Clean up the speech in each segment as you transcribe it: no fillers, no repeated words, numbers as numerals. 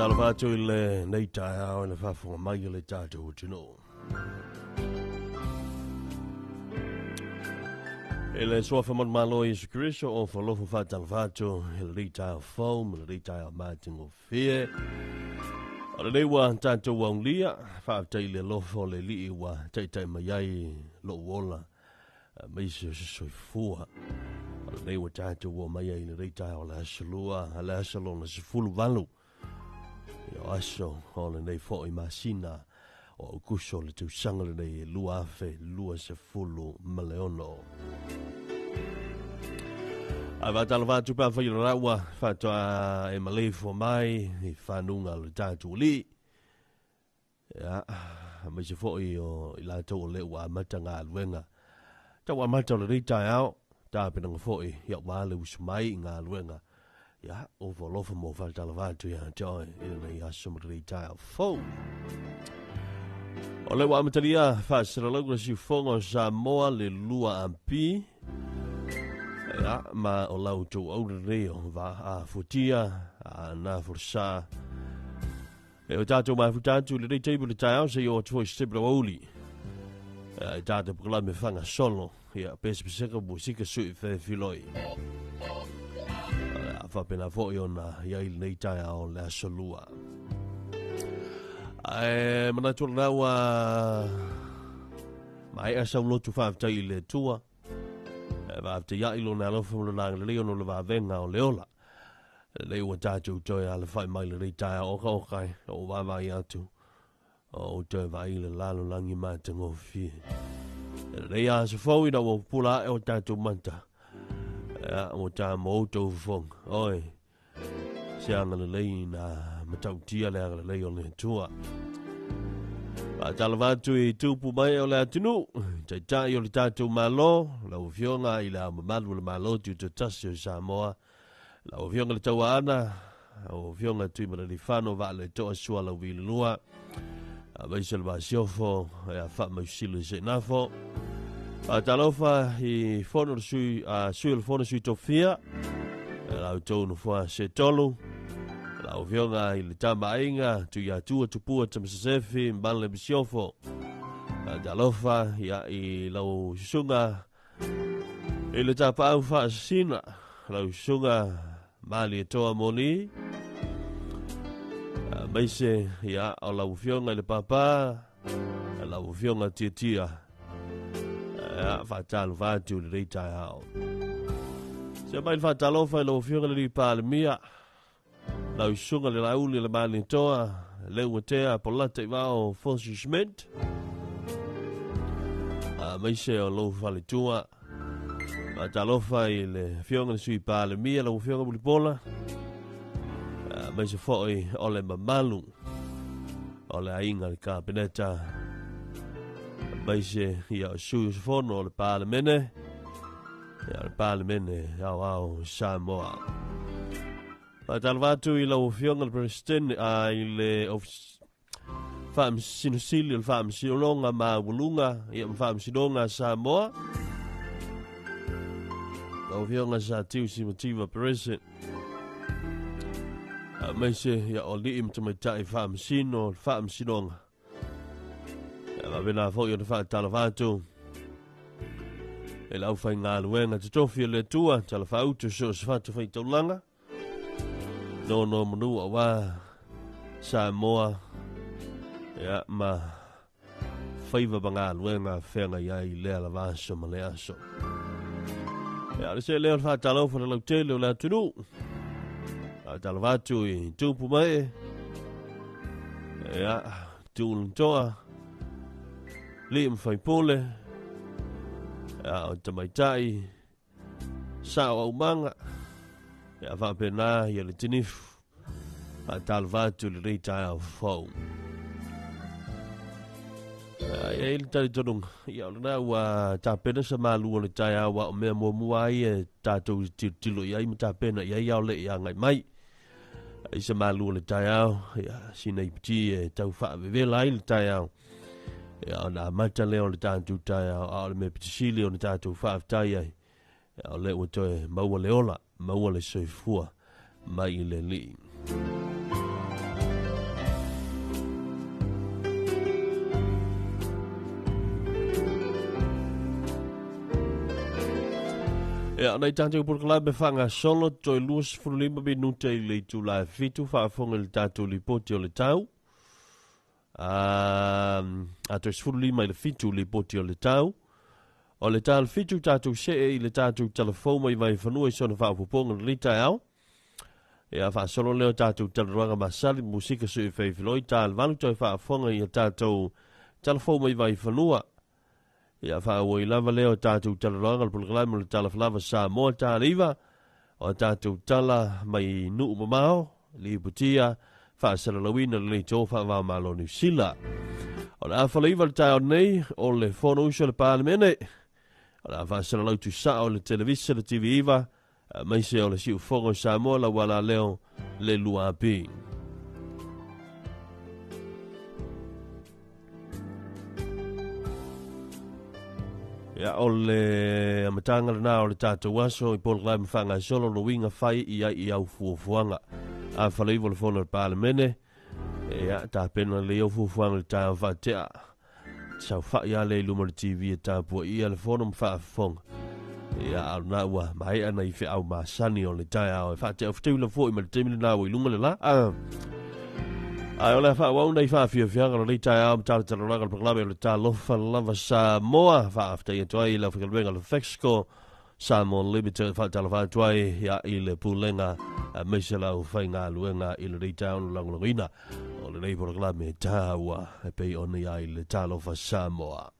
Faatalofa atu i lenei taeao i le faafofoga mai o le tatou atunuu. I le suafa manumalo o Iesu Keriso o falofo faatalofa atu i lenei taeao fou ma lenei taeao matagofie. O lenei ua tatou aulia, faafetai i le alofa o le Alii ua taitai mai ai lou ola aemaise o se soifua. O lenei ua tatou oo mai ai i lenei taeao o le aso lua, le aso lona 18 o aso o lenei foi masina o Aukuso o le tausaga lenei e 2026. Ae faatalofa atu pe afai o le raua faatoa e maleifua mai i fanuga o le tatou Alii. Ia, aemaise foi o i latou o lea ua amata galuega. Tau amata o lenei taeao, tapenaga foi ia aua le usu mai i galuega. Ia, ofo alofa mo faatalofa atu ia te oe i lenei aso ma lenei taeao fou. O lea ua amatalia faasalalauga siufogo o Samoa le lua ampi. Ia, ma o lau tou aura lenei o va a futia a na fursa. E o tātou mafuta atu i lenei taimi o le taeao seia oo atu foi i se taimi aoauli. I tātou polokalame whanga solo, ia pesepeseka musika sui whewhiloi. A whapena foi ona i ai lenei taeao le aso lua. Ae manatu o lena ua maea sau lotu faafetai i le Atua. E faafetai ai lona alofa ma lona agalelei ona o le vavenga o le ola. Lelei ua tatou toe alafai mai lenei taeao okaoka e o vaavaai atu o outou e vaai i le lalolagi matagofie. Lelei aso fou ina ua pupula ae o tatou mata. Ia, ua tā mo outou fofoga. Oi, se agalelei na matautia le agalelei o le Atua. Faatalofa atu i tupu mai o le atunuu, taitai o le tatou Malo, lau Afioga i le Ao Mamalu o le Malo Tutoatasi o Samoa, Lau Afioga i le Tauaana, lau Afioga Tuimalealiifano Vaaletoa Sualauvi aemaise le Masiofo ia Faamausili Seinafo. Faatalofa i fono le sui, sui o le fono sui tofia, lau outou nofoa se tolu, lau Afioga i le Tamaaiga, Tuiatua Tupua Tamasesefi ma le Masiofo. Faatalofa ia i lau susuga I le tapaau faasasina, lau susuga Malietoa Moni, aemaise ia o lau afioga i le papa, lau afioga Tiatia, ia, faatalofa atu i lenei taeao. Se mai le faatalofa i lau afioga i le Palemia, lau susuga le Lauli le Malietoa, Leuatea Polata Ivao Fosi Schmidt, aemaise o lou faletua. Faatalofa i le afioga i le Sui Palemia, lau afioga Mulipola, aemaise foi o le mamalu o le aiga le Kapeneta, aemaise ia o sui usufono o le Palemene, ia o le Palemene Aoao Samoa. Faatalofa atu i lau Afioga i le Peresetene, i le Faamasino Sili o le Faamasinoga Maualuga ia ma Faamasinoga a Samoa, lau Afioga Sa Tiu Simativa Perese, aemaise ia o alii ma tamaitai faamasino o le Faamasinoga. Ia faapena foi ona faatalofa atu i le aufaigaluega totofi o le Atua, talafaauto so o se fatafaitaulaga, nono manu aua Samoa, ia ma faiva ma galuega feagai ai lea lava aso ma le aso. Ia, o le se lea o le faatalofa le lautele o le atunuu. Faatalofa atu i tupu mai, ia, Tuuluntoa, lii ma faipule, ia, o tamaitai, sao aumaga, ia faapena ia le tinifu. Faatalofa atu i lenei taeao fou. Ia i le talitonuga, ia o lena ua tapena sa malu o le taeao a o mea muamua ai e tatou tilotilo i ai ma tapena i ai ao le i agai mai. I se malu o le taeao, ia, sina ipiti e tau faavevela ai le taeao. Ia, ona amata lea o le tatou taeao, a o le mea pitisili o le tatou faafetai ai. Ia, o lea ua toe maua le ola, maua le soifua mai i le Alii. Ia, nai tatou polokalame faagasolo toe 25 minute i le itula e 7 faafofoga i le tatou lipoti o le tau. A toe 15 i le 7 lipoti o le tau. O le ta o le 7 tatou see i le tatou talafou mai Vaifanua i sona faaopoopoga i lenei taeao. Ia, faasolo lea o tatou talanoaga masali, musika sui feifiloi, ta le 8 toe faafofoga i a tatou talafou mai Vaifanua. Ia, faaauau lava lea o tatou talanoaga le polokalame o le Talofa Lava Samoa ta le 9 o tatou tala mai nuu mamao, lipotia faasalalauina lenei to faavaomalo Niu Sila. O le afa le 9 le taeao nei o le Fonousu a le Palemene. O le a faasalalau tusaa o le televisa le TV9 maise o le siufogo o Samoa la wala leo le 2AP. Ia, o le amataga lena o le tatou aso i polokalame faagasolo lo uiga fai i ai i au fuafuaga. Afa le 9 o le fono a le Palemene. Ia, tapena lelei au fuafuaga i le taeao faatea. Saofai lava lea i luma o le TV e tapuaia le fono ma faafofoga. Ia, a o lena ua maea nai feau masani o le taeao e faatea fetaui foi ma le taimi lena ua i luga le la. Ae o le a faaauau nai faafiafiaga o lenei taeao ma talatalanoaga o le polokalame o le Talofa Lava Samoa. Faafetai atu ai i le aufaigaluega o le Fexco Samoa Limited, faatalofa atu ai ia i le pulega aemaise le aufaigaluega i lenei taeao o le lagolagoina o lenei polokalame taua e pei ona i ai le Talofa Samoa.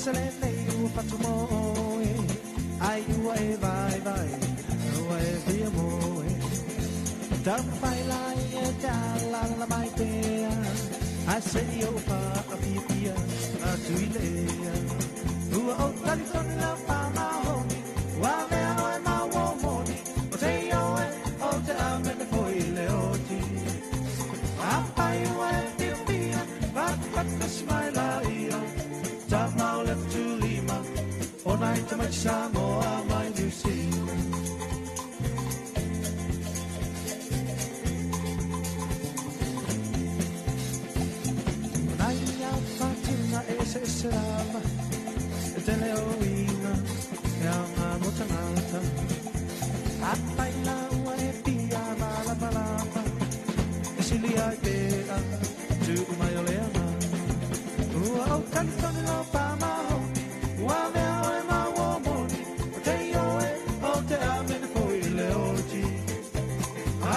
se le nei ua fatu mo oe, ai ua e vai vai, ua e fia moe. Taumafai lai e te alala mai pea, ai se i o pa a pia pia atu i lea. Ua o talitonu lau pāmahoni, ua mea oe ma ua moni, o te oe o te amene foi le oti. Apai ua e pia pia, patupatu mai la ia, tamau le tulima, o nai tamaiti Samoa mai New Zealand. Nai au whātuna e se se lava, e tele o ina, e au ngā mo tangata. Apai la ua e pia malapa lapa, e sili ai pea, tuu mai o le anga. Ua o talitonu lau pāmahoni, ua mea oe ma ua moni, o te oe o te amene foi le oti.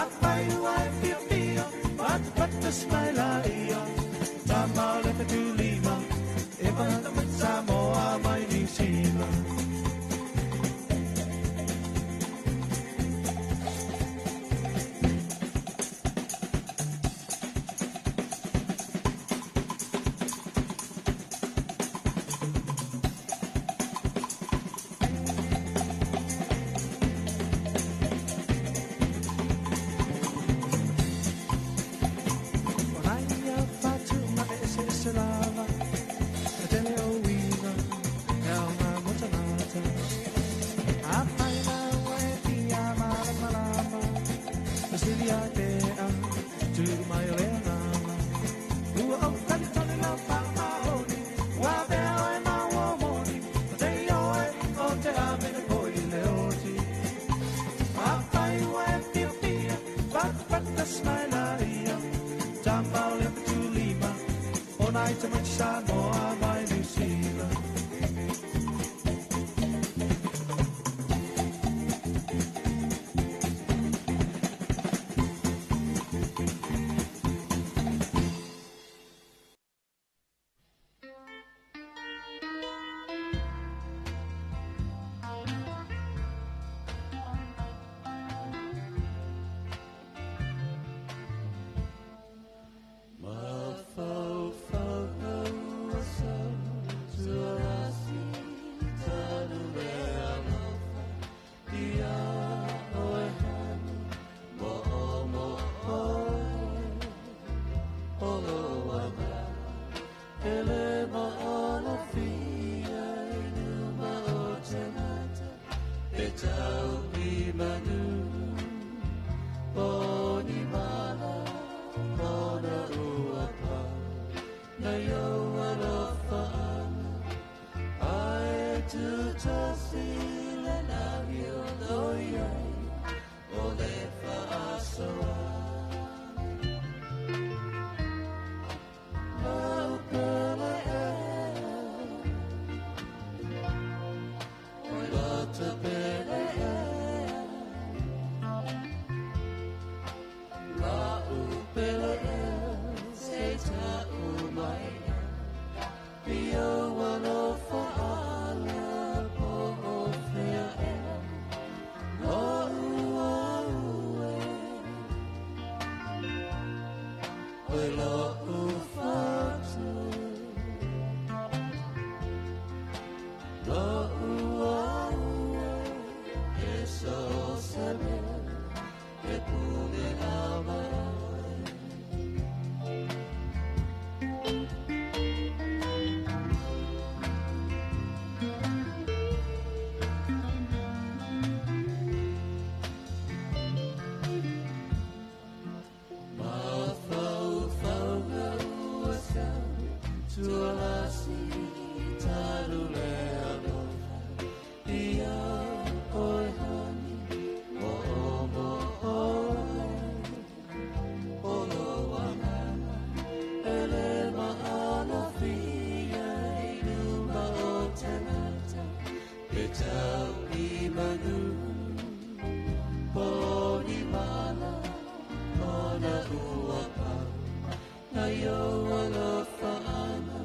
Apai ua e pia pia, patupatu mai la ia, tamau le fetulima, e pangata mai Samoa mai New Zealand. O nai au whātuna e se se lava, e tele o uiga, e au ngā mo tangata. Apai la ua e pia malamalama, e sili ai pea, tuu mai o le anganga. Ua o talitonu lau pāmahoni, ua mea oe ma ua moni, o te oe o te amene poi le oti. Apai ua e pia pia, patupatu mai la ia, tamau le fetulima, o nai tamaiti Samoa mai New Zealand. Na yo alofa ana.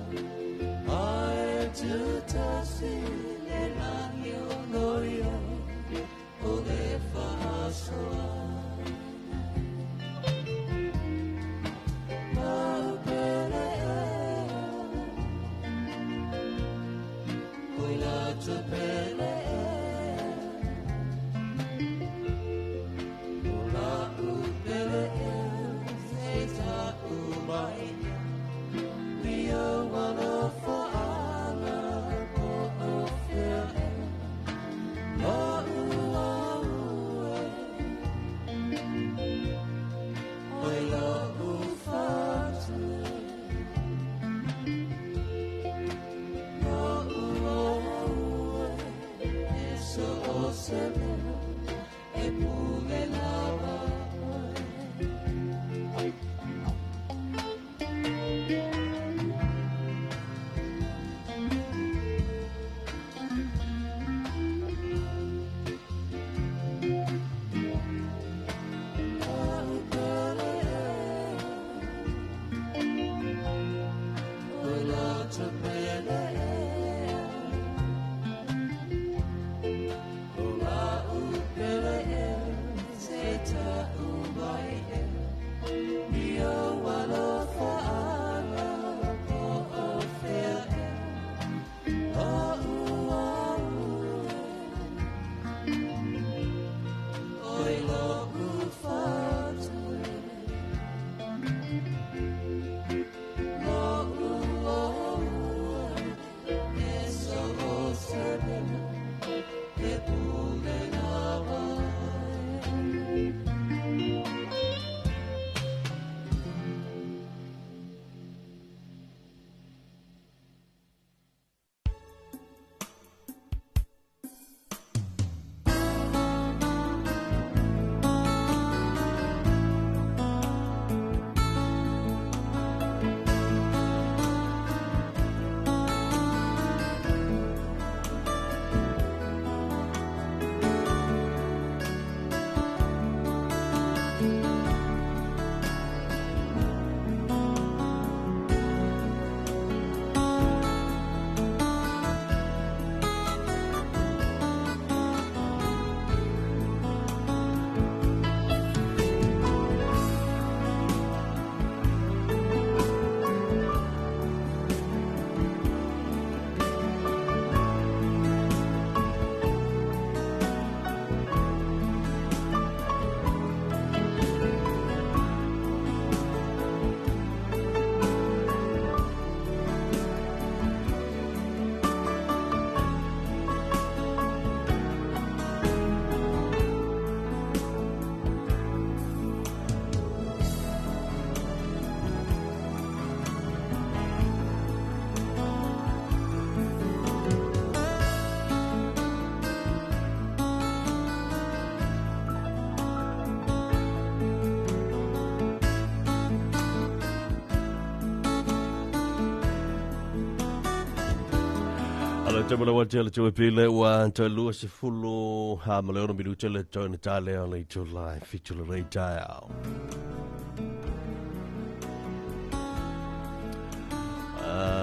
Ala te mala wate ala te pile ua te lua se fulu ha ma le ono minuta le tau na tale o le tau lai fitu le rei tai au.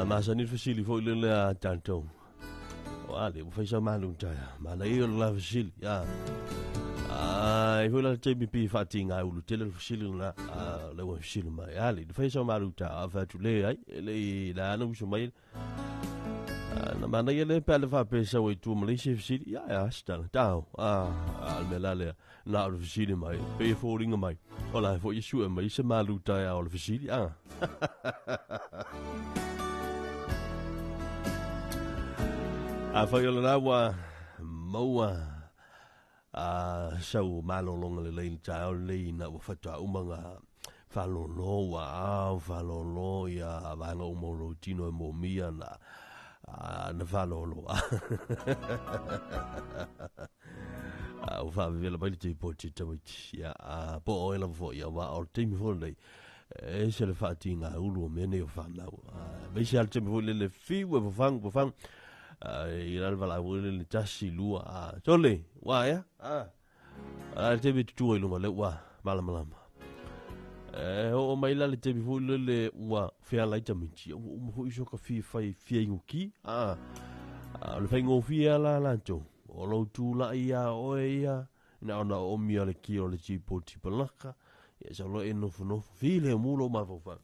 Masani fasili fo ile le a tanto. O ale, ua faisa malu tai. Mana i o le la fasili. Ai foi la te mi pi whati ngā ulu tele le fasili na le ua fasili mai. Ale, le faisa malu tai a whatu le ai, le i la ana usu mai. Na mana ia le pele whapesa o i tua Malaysia fasili. Ia, ia, stana, tau. Le mea la lea, nā o le fasili mai, pe fōringa mai. O la fo i sua mai, se malu tai a o le fasili. A whai o le rawa maua a sau malolonga le leina tai o leina ua whatua umanga whalolo wa au whalolo ia vanga umolo tino e mō mia na na whalolo. O whaawewela mai le te po te tamaiti ia po o ela fo ia wa o te mi fo nei e se le whaati ngā ulu o mene o whanau. Mei se al te mi fo le fiu e fofang fofang i lal vala ua le tasi lua tole wa ia a le te mi tutua i lunga le ua malamalama e o mai la le te mi fo le ua fea lai tamaiti o uma fo iso ka fia fai fia inguki le whai ngō la lanto o lau tūla ia oe ia na ona o mia le ki o le tipo tipalaka ia sa lo e nofu nofu file mulo mafaufa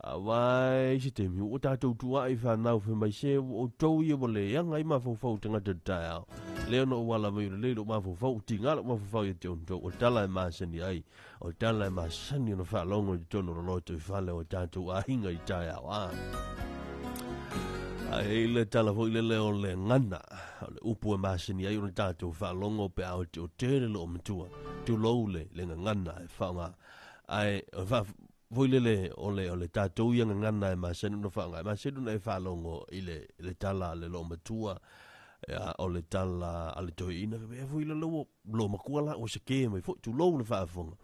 Auā i se taimi ua tatou tuaʻi fanau fai mai se ua outou ia ua leaga ai mafaufau o tagata i le taeao. Lea ona ou ala mai o lelei lou mafaufau, ua tiga lou mafaufau ia te outou, o le tala e masani ai, o le tala e masani ona faalogo i totonu o le loto i fale o tatou aiga i taeao. A. Ae i le tala foi lele o le gana, o le upu e masani ai ona tatou faalogo pe a o te o tele loo matua, tulou le, le gagana e faaaoga. Ae, Foi lele o le, o le tatou ia gagana e masani ona faaaoga, e masani ona e faalogo i le, le tala a le loomatua, ia, o le tala a le toeaina, e foi lele ua loomatua la, ua seke mai foi, tulou le faafofoga.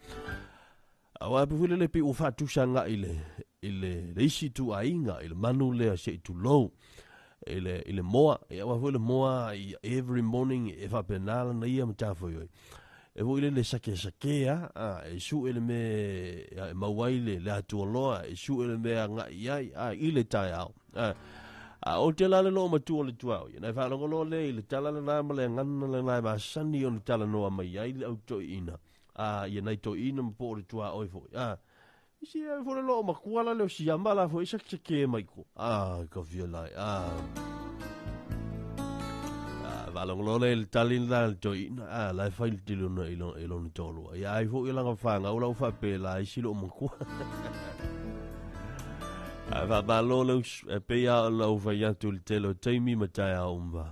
Aua pe foi lele pei ua faatusa agai i le, i le, le isi ituaiga, i le manu lea se i tulou, i le, i le moa. Ia, aua foi le moa, every morning e faapena lana ia matafaioi. E foi lele sakesake a, a e suʻe le mea e mau ai le, le atualoa, e suʻe le mea agai i ai, a, i le taeao. A, a o te la le loo matua o le tuao, ia na e faalogo loa lea i le tala lena ma le agana lena e masani ona talanoa mai ai le au toeaina, a, ia nai toeaina ma po o le tuaoi foi. A, isi e foi le loo matua la le o siama la foi sakesake mai ko. A, ka fia lai, a. A, faalogo loa lea i le tali lena a le toeaina, a, la e fai le tele ona i lona, i lona toalua. Ia ai foi lana fanau la ua faapela ai si loo matua. Ae faamalo le uso, e pei lava ona ou fai atu i le tele o taimi ma taeao uma.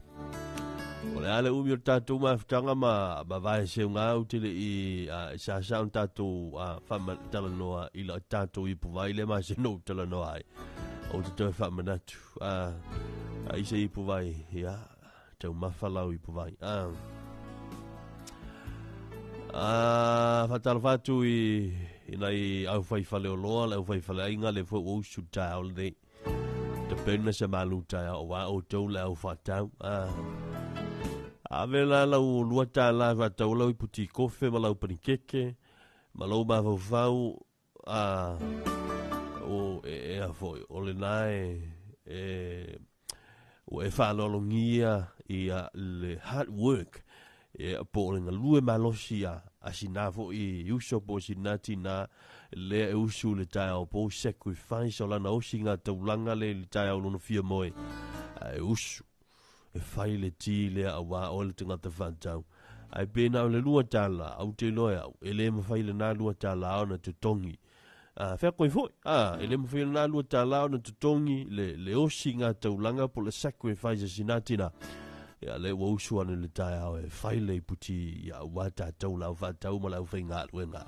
O le a le umi o le tatou mafutaga ma, ma vae seuga ou te le i e sasa ona tatou faatalanoa i la tatou ipuvai lea masina ou talanoa ai. Ou te toe faamanatu. A i se ipuvai, ia, taumafa lau ipuvai. Faatalofa atu i, i nai au fai faleoloa, le au fai faleaiga, le foi ua usu taeao lenei. Tapena se malu taeao, aua outou le au faatau. Ave la lau $2 e faatau lau ipu ti kofe ma lau panikeke, ma lou mafaufau, a, o, e, e a foi, o lena e, e, ua e faaaloalogia ia le hard work, e, po o le galue malosi a, a sina foi uso po o sina tina, lea e usu le taeao po sacrifice o lana osiga taulaga le i le taeao lona fia moe, a e usu e fai le ti lea auā oe le tagata faatau. Ae pe na o le $2, ou te iloa e au, e le mafai lena $2 ona totogi. A, fea koe foi, a, e le mafai lena $2 ona totogi le, le osiga taulaga po o le sacrifice a sina tina. Ia, lea ua usu ane le taeao e fai le iputi ia auā tatou le au faatau ma le aufaigaluega.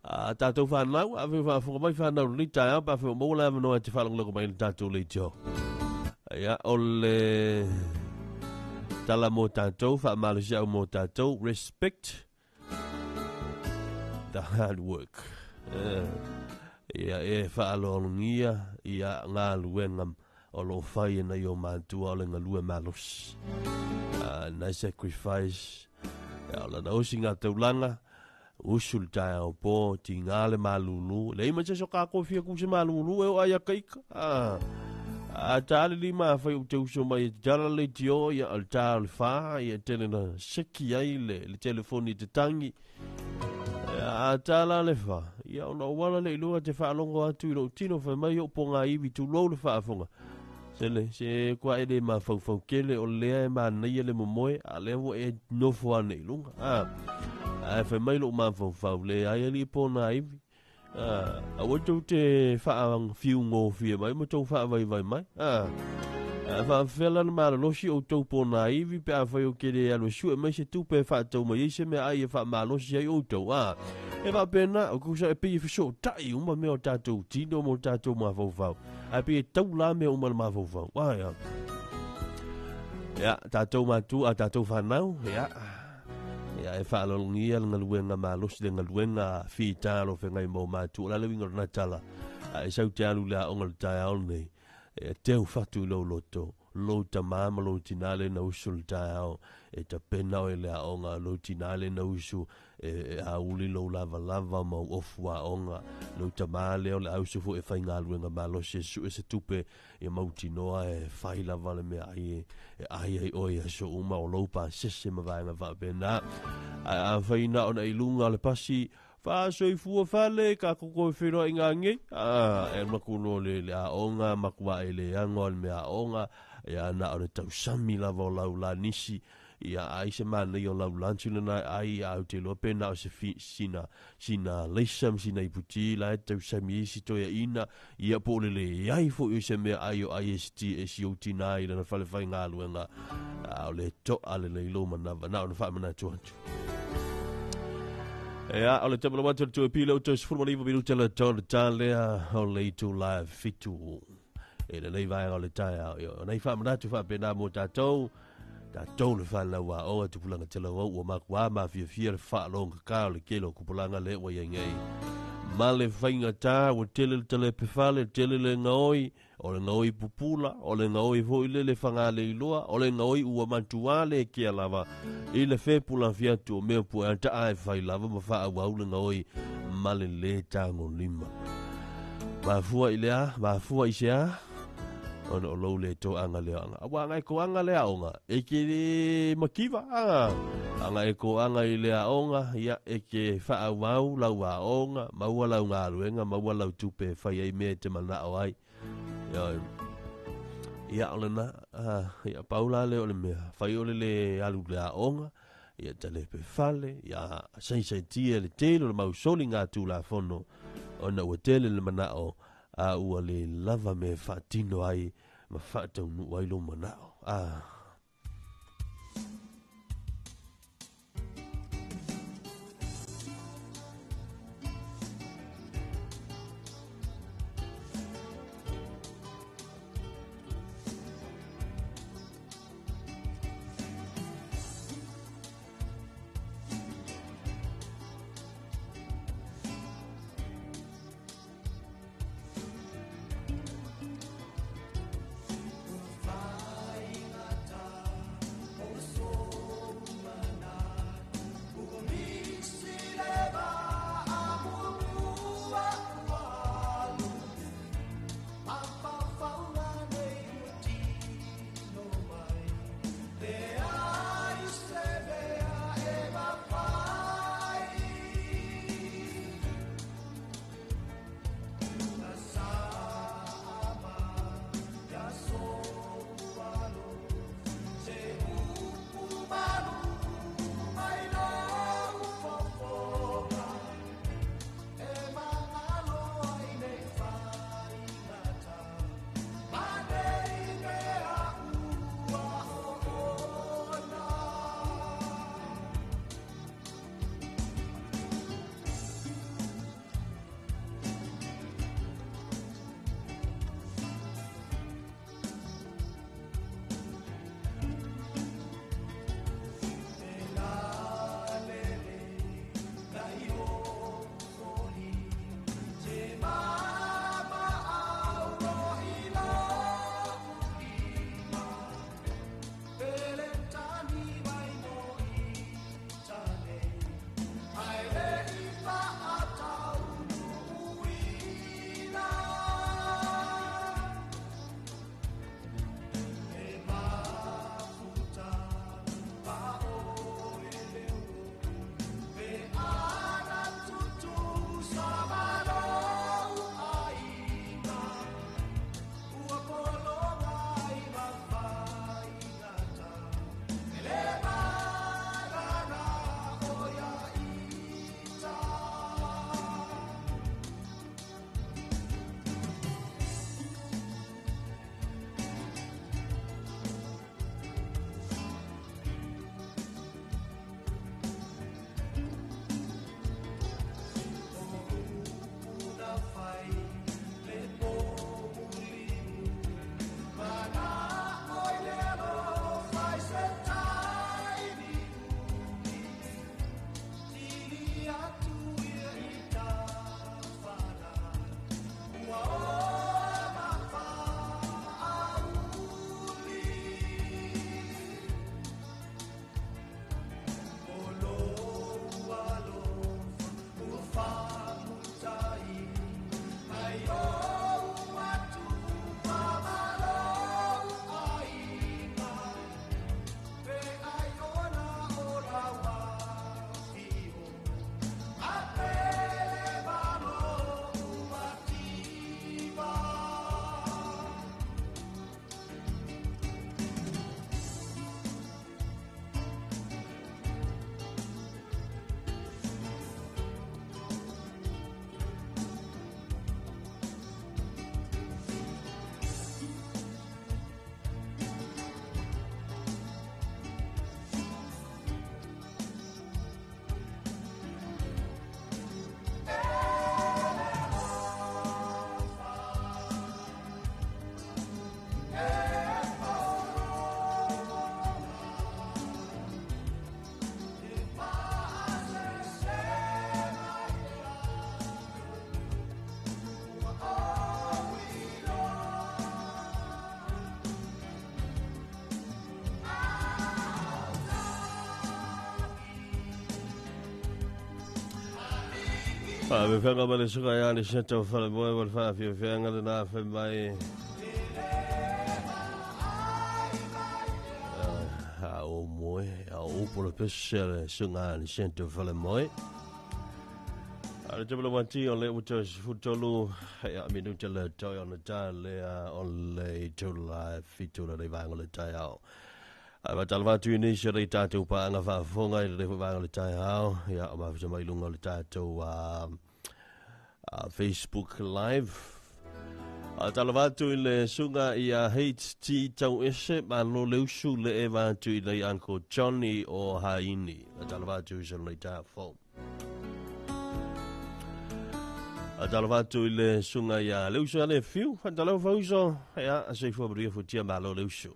A tatou whanau, a whiu whaafonga mai whanau lenei taeao, pa whiu maua le avanoa e te whaalongolongo mai le tatou leitio. Ia, o le tala mō tātou, whaamalosi au mō tātou, respect the hard work. Ia, e whaaloalogia ia ngā luenga o lo whai e nei o mātua o le ngalue malosi. Nai sacrifice, ia, o lana osi ngā taulanga, Usu le taeao po, tigā le malūlū. Leai ma se aso kākou e fia ku se malūlū e o ai a ka ika. Ah, a tā le lima a whai o te uso mai e te tala le tio, ia o le tā o le whā, ia tele na seki ai le, le telefoni te tangi. Ia, a tā la le whā, ia ona o wala le iloa te whaalongo atu i lou tino whai mai o po ngā iwi tulou le whaafonga. Se le, se kua e le mafaufau kele o lea e manaia le momoe, a lea ua e nofo ane i luga. A, ae fai mai lou mafaufau, leai alii po nā iwi. A, aua tou te faawhiugofie mai ma tou faavaivai mai. A, a faafefea la na malolosi outou po nā iwi pe afai ou te le alu e sue mai se tupe e faatau mai ai se meaai e faamalosi ai outou. A, e faapena, o kusa e pei e fesootai uma mea o tatou tino ma o tatou mafaufau. Ae pei e tau la mea uma le mafaufau. Ai, ia. Ia, tatou matua, a tatou whanau, ia. Ia, e whaalolongia le galuega malosi le galuega fita lo whengai mo matua. La le uiga o lena tala. A e sau te alu le aoga le taeao lenei. E teu fatu i lou loto. Lou tamā ma lou tinā le na usu le taeao. E tapena oe le aoga. Lou tinā le na usu e, e auli lou lavalava ma ou ofu aoga. Lou tamā lea o le ausu foi e faigaluega malosi e sue se tupe ia mautinoa e fai lava le meaai e, e ai ai oe i aso uma o lou pasese ma vaega faapena. Ae afai na ona i luga o le pasi, Faasoifua fale tatou toe feiloaiga nei. E makulo le le aoga matua e le ago le mea aoga ia na o le tausami lava o lau nisi ia ai se manaia o lau lunch lena ai au te iloa pe na o se fi, sina sina leisa ma sina iputi la e tausami isi toeaina ia po o le leai foi o se mea ai o ai e si e si ou tina i lana fale faigaluega a o le to'a lelei lou manava na ona faamanatu atu. Ia, o le tamalama atu le tue pila o toe 19 minuta le tau ta lea o le itu la 7. E lenei vaega o le taeao. Ia, o nei faamanatu faapena mo tatou, tatou le fanau aoga tupulaga talavou ua makuā mafiafia le faalogaka o le tele o tupulaga lea ua iai nei. Ma le faigata ua tele le talepe fale, tele le gaoi, o le gaoi pupula, o le gaoi foi le le fagaleiloa, o le gaoi ua matuā le kea lava i le fepula fiatu o mea pue ata e fai lava ma faaauau le gaoi ma le lē tagolima. Mafua i le a, mafua i se a, ona o lou le toaga le aoga. Aua aga e toaga le aoga, e ke le mativa, aga e toaga i le aoga, ia e ke faaauau lau aoga, maua lau galuega, maua lau tupe e fai ai mea e te manao ai. Ia, ia o lena, ia paula le o le mea, fai o le le alu le aoga, ia talepe fale, ia saisaitia le tele o le mausoli ngā tulafono, ona ua tele le manao, a ua le lava me faatino ai ma faataunuu ai lou manao. Faafeafeaga ma le suka ia le seta o falemoe mo le faafiafiaga lena fai mai. A o moe, a o upu le pese le suga le seta o falemoe. A le tebele wati o le uta futolu, ia minuta le toi o le tā lea o le tula fitu le vaenga le taeao. Ai ma tala atu i nisi o le tātou paanga faafofoga i le vaenga le taeao, ia o mafuta mai lunga o le tātou Facebook Live. A tala atu i le suga ia HT Tau Ese, ma lo le usu le eva atu i le Uncle Johnny o Haini. A tala atu i se le tāfo. A tala atu i le suga ia le usu ale fiu, whantalau fauso, ia a seifua maria futia ma lo le usu.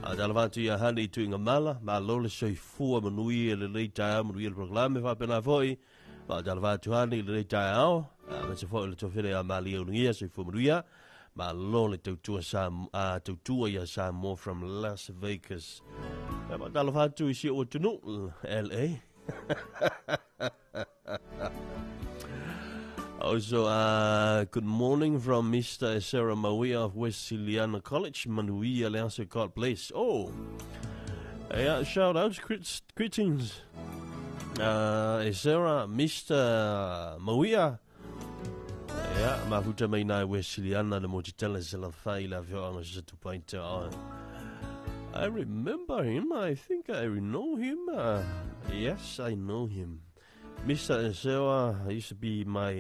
A tala atu ia hani tu inga mala, ma lo le soifua manui e le lei taeao manui e le programe whapena foi. Ma tala atu hani le lei taeao, a me se foi le tofele a malia unungia soifua manuia. Ma lo le tautua sa, tautua ia Samoa from Las Vegas. Ma tala atu i si o tunu, LA. Also, good morning from Mr. Sarah Mawia of Wesleyan College, Manuia Leanse, God bless. Oh, yeah, shout out, greetings. Sarah, Mr. Mawia. Yeah, mafuta mai nai Wesleyana le motitela se la fai la fioanga se tupaita. I remember him. I think I know him. Yes, I know him. Mr. Esewa used to be my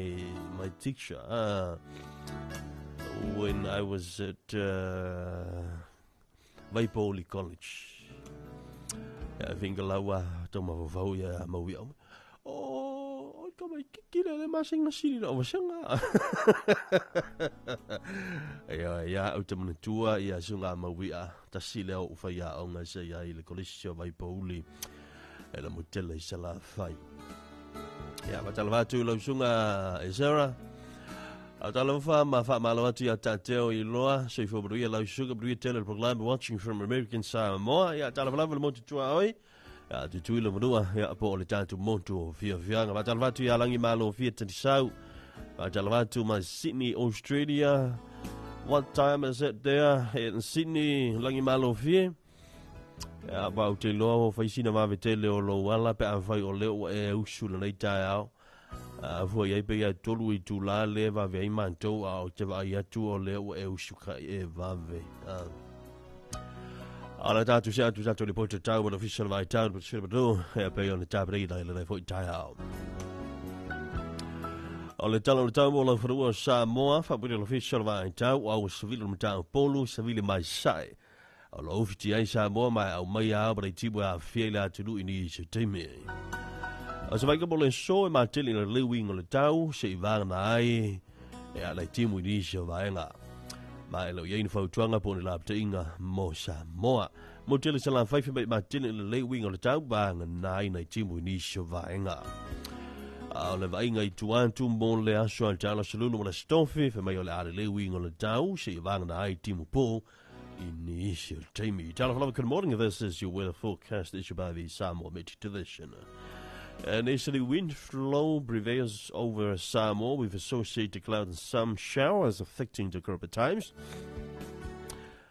teacher when I was at Vaipoli College. I think laua toma fafau ia mawia. Oh, ka mai kikira le masinga siri na wasenga. Ia ia au te manatua ia sunga mawia tasi leo uwhai a onga se ia i le college o Vaipoli. E la mutele i sala fai. Ia, matala wātu lau sunga e Sarah. A tala wha ma wha malo atu ia tāteo i loa. Soifua manuia lau sunga manuia tele le program watching from American Samoa. Ia, tala whalava le motu tua oi. Ia, tutui le manua. Ia, po o le tātu motu o fia fianga. Matala wātu ia langi malo fia tanisau. Matala wātu mai Sydney, Australia. What time is it there in Sydney, langi malo fia? Ia, wau te loa o whaisina mawe tele o lo ala pe a whai o leo e usu le nei taeao. A fua iai pe ia tolu i tū la le wawe ai mātou a o te vai atu o leo e usu ka e wawe. A la tātu se atu tātou le poto tau o official vai tau o sila manu e pe o le tāpere i le foi taeao. O le tala o le tau mo lau whanua o Samoa, whapuri o official vai tau au savili o matau polu, savili mai sae. O lo ufiti ai Samoa mai au mai au pa tibu a fia le atunu i ni se teime. O se vaika mo le so e matele le lewing o le tau se i vāngana ai e a lai timu i ni se vaenga. Ma e lau iai ni whautuanga po ni lapta inga mo Samoa. Mo tele sa la whaiwhi mai matele le lewing o le tau vāngana ai nai timu i ni se vaenga. A o le vainga i tuantu mo le aso al tala salulu mo le stofi fe mai o le ale lewing o le tau se i vāngana ai timu po. Initial Jamie. Good morning. This is your weather forecast issued by the Samoa Met Division. An easterly wind flow prevails over Samoa with associated clouds and some showers affecting the group at times.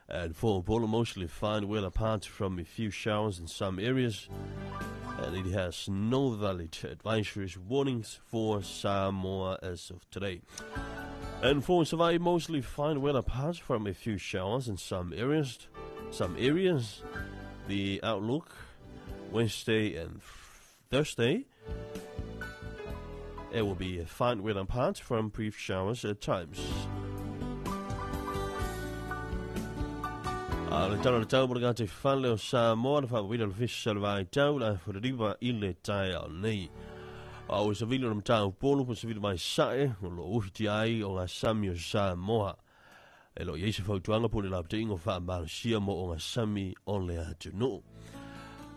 And for Upolu, mostly fine weather apart from a few showers in some areas. And it has no valid advisories warnings for Samoa as of today. And for Savaii, mostly fine weather apart from a few showers in some areas. The outlook, Wednesday and Thursday, it will be fine weather apart from brief showers at times. A le tala le tau mo le te whale o Samoa, le whawawila le fisa le vai tau, la wharariwa i le tai au nei. A o sa vili o le matau polu, po sa vili mai sae, o lo uhiti ai o ngā sami o Samoa. E lo iei se whautuanga po le lapte ingo wha malusia mo o ngā sami o le atunu.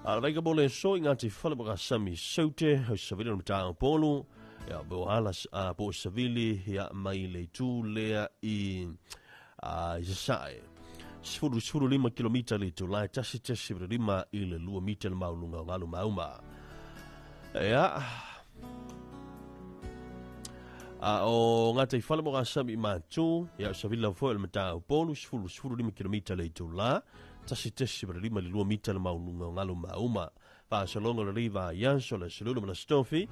A le vaika mo le so i ngā te whale mo ngā sami saute, o sa vili o le matau polu, ia po ala, po sa vili, ia mai le tū lea i sae. 15 kilomita le tū lai, tasi tasi lima i le 2 mita le maulunga o ngalu mauma. Ia. A o ngā tei whale mo ngā sami mātū, ia o savila fo ele mata o polu, 15 kilomita le itula, 1.5 le 2 mita le maulunga o ngalo mauma. Whaasalonga le riva ianso le selulu mana stofi.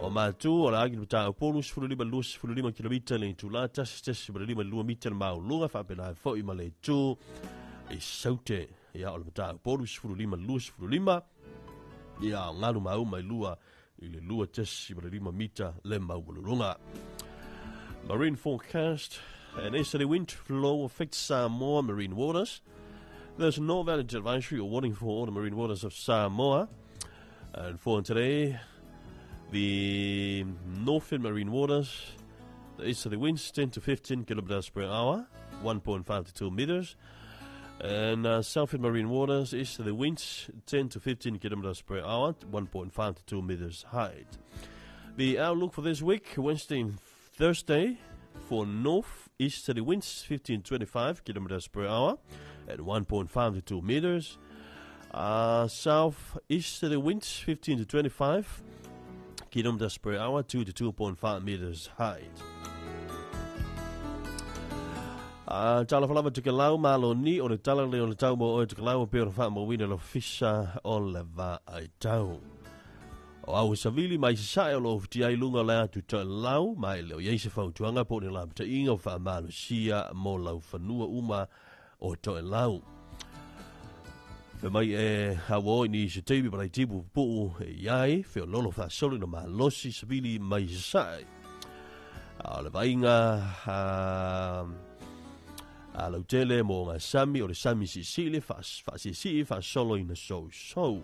O mātū o la agi le mata o polu, 15 kilomita le itula, 1.5 le 2 mita le maulunga, whaapena fo i ma le tū, i saute. Ia o le mata o polu, 15 25, ia o ngalo mauma i lua, i le 2.5 mita le maulunga. Marine forecast. An easterly wind flow affects Samoa marine waters. There's no valid advisory or warning for all the marine waters of Samoa. And for today, the northern marine waters, the easterly winds 10 to 15 kilometers per hour, 1.5 to 2 meters. And southern marine waters, easterly winds 10 to 15 kilometers per hour, 1.5 to 2 meters height. The outlook for this week, Wednesday and Thursday, for north easterly winds 15 to 25 kilometers per hour at 1.5 to 2 meters. South easterly winds 15 to 25 kilometers per hour, 2 to 2.5 meters height. Tala falava te lau malo ni o le tala le o le tau mo o te lau pe o le wha mo wina lo fisa o le va ai tau. O au savili mai sae o lo whiti ai lunga le atu te lau mai leo iei se fautuanga po ni la te inga o wha malo sia mo lau whanua uma o te lau. Fe mai e hawo ni se teibi parai tipu puu e iai fe o lolo wha soli no malosi savili mai sae. O le vainga a lautele mo ngā sami o le sami sisili wha sisi wha solo ina so so.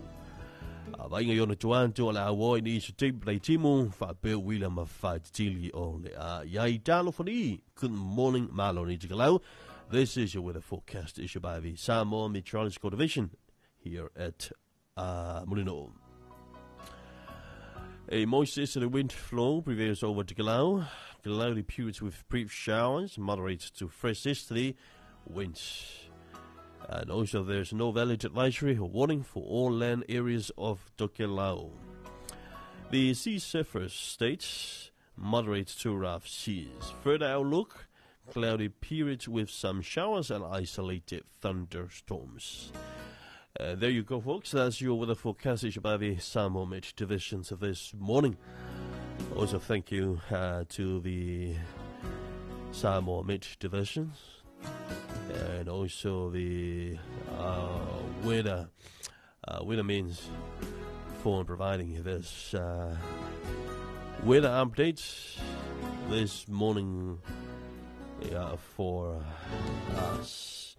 A vainga iona tuantu o le awoi ni iso tipu lei timu wha pe wila ma wha titili o le a iai talo whani. Good morning, malo ni te kalau. This is your weather forecast issued by the Samoa Meteorological Division here at Mulino. A moist easterly wind flow prevails over Tokelau. Cloudy periods with brief showers, moderate to fresh easterly winds. And also there's no valid advisory or warning for all land areas of Tokelau. The sea surface states moderate to rough seas. Further outlook, cloudy periods with some showers and isolated thunderstorms. There you go, folks. That's your weather forecast issued by the Samoa Met Divisions of this morning. Also, thank you to the Samoa Met Divisions and also the weather means for providing this weather update this morning for us.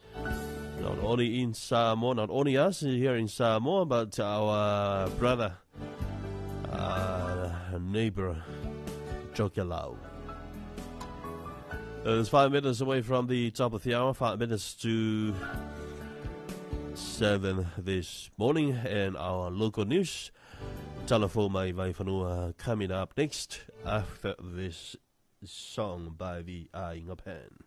Not only in Samoa, not only us here in Samoa, but our brother, neighbor, Tokelau. It's 5 minutes away from the top of the hour, 6:55 this morning, and our local news, Talafo Mai Vaifanua, coming up next after this song by the Aiga Pan.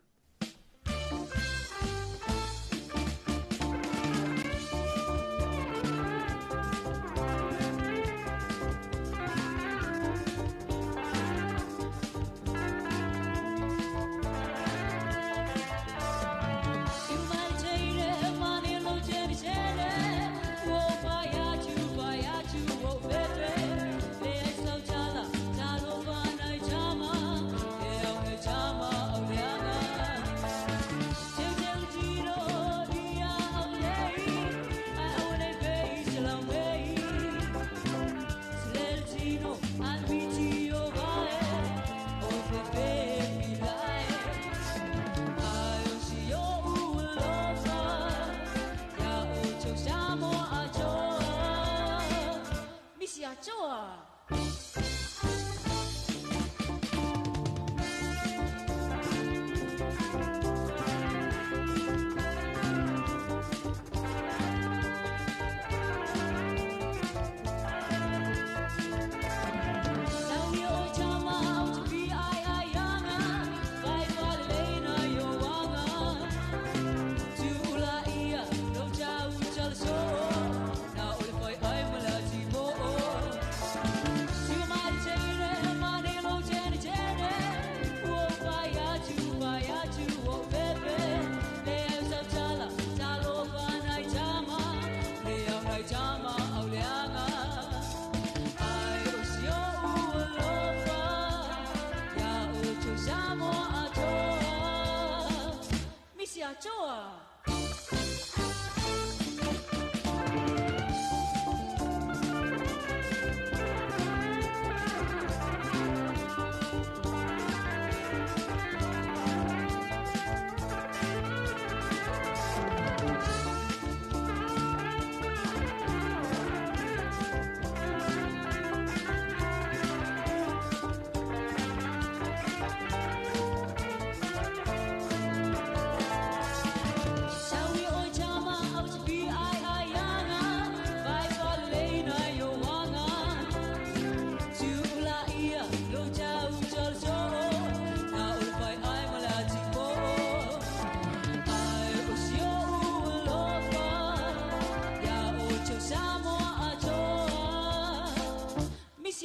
Now Atoa.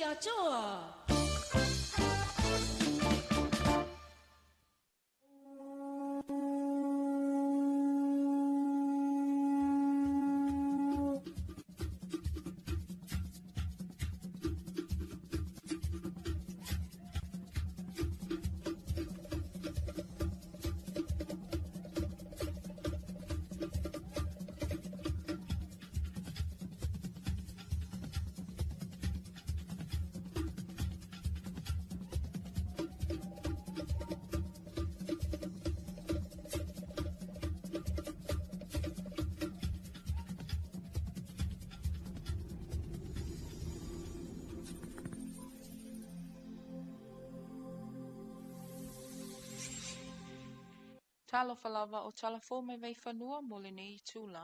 Atoa. Talofa lava o tala fou mai Vaifanua mo lenei itulā.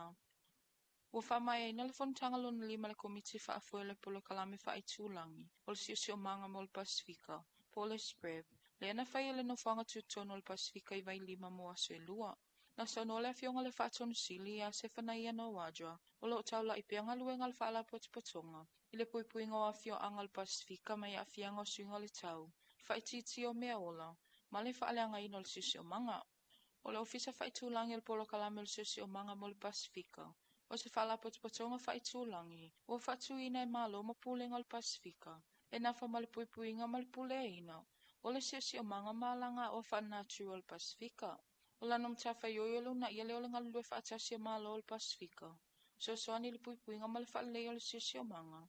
Ua faamaeaina le fonotaga lona lima a le Komiti Faafoe o le Polokalame Faaitulagi o le Siosiomaga mo le Pasefika, po o le SPREP, lea na faia i le nofoaga tutotonu o le Pasefika i Vailima mo aso e lua. Na saunoa le Afioga i le Faatonu Sili ia Sefanaia Nawadra, o lo o taulai pea galuega a le Faalapotopotoga i le puipuiga o afioaga o le Pasefika mai aafiaga o suiga o le tau, le faaitiitia o mea ola, ma le faaleagaina o le siosiomaga. O le Ofisa Faaitulagi o le Polokalame o le Siosiomaga mo le Pasefika, o se faalapotopotoga faaitulagi ua faatuina e Malo ma Pulega o le Pasefika, e nafa ma le puipuiga ma le puleaina o le siosiomaga ma alagaoa faalenatura o le Pasefika. O lana matafaioi o le uunaia lea o le galulue faatasi a Malo o le Pasefika, fesoasoani i le puipuiga ma le faaleleia o le siosiomaga,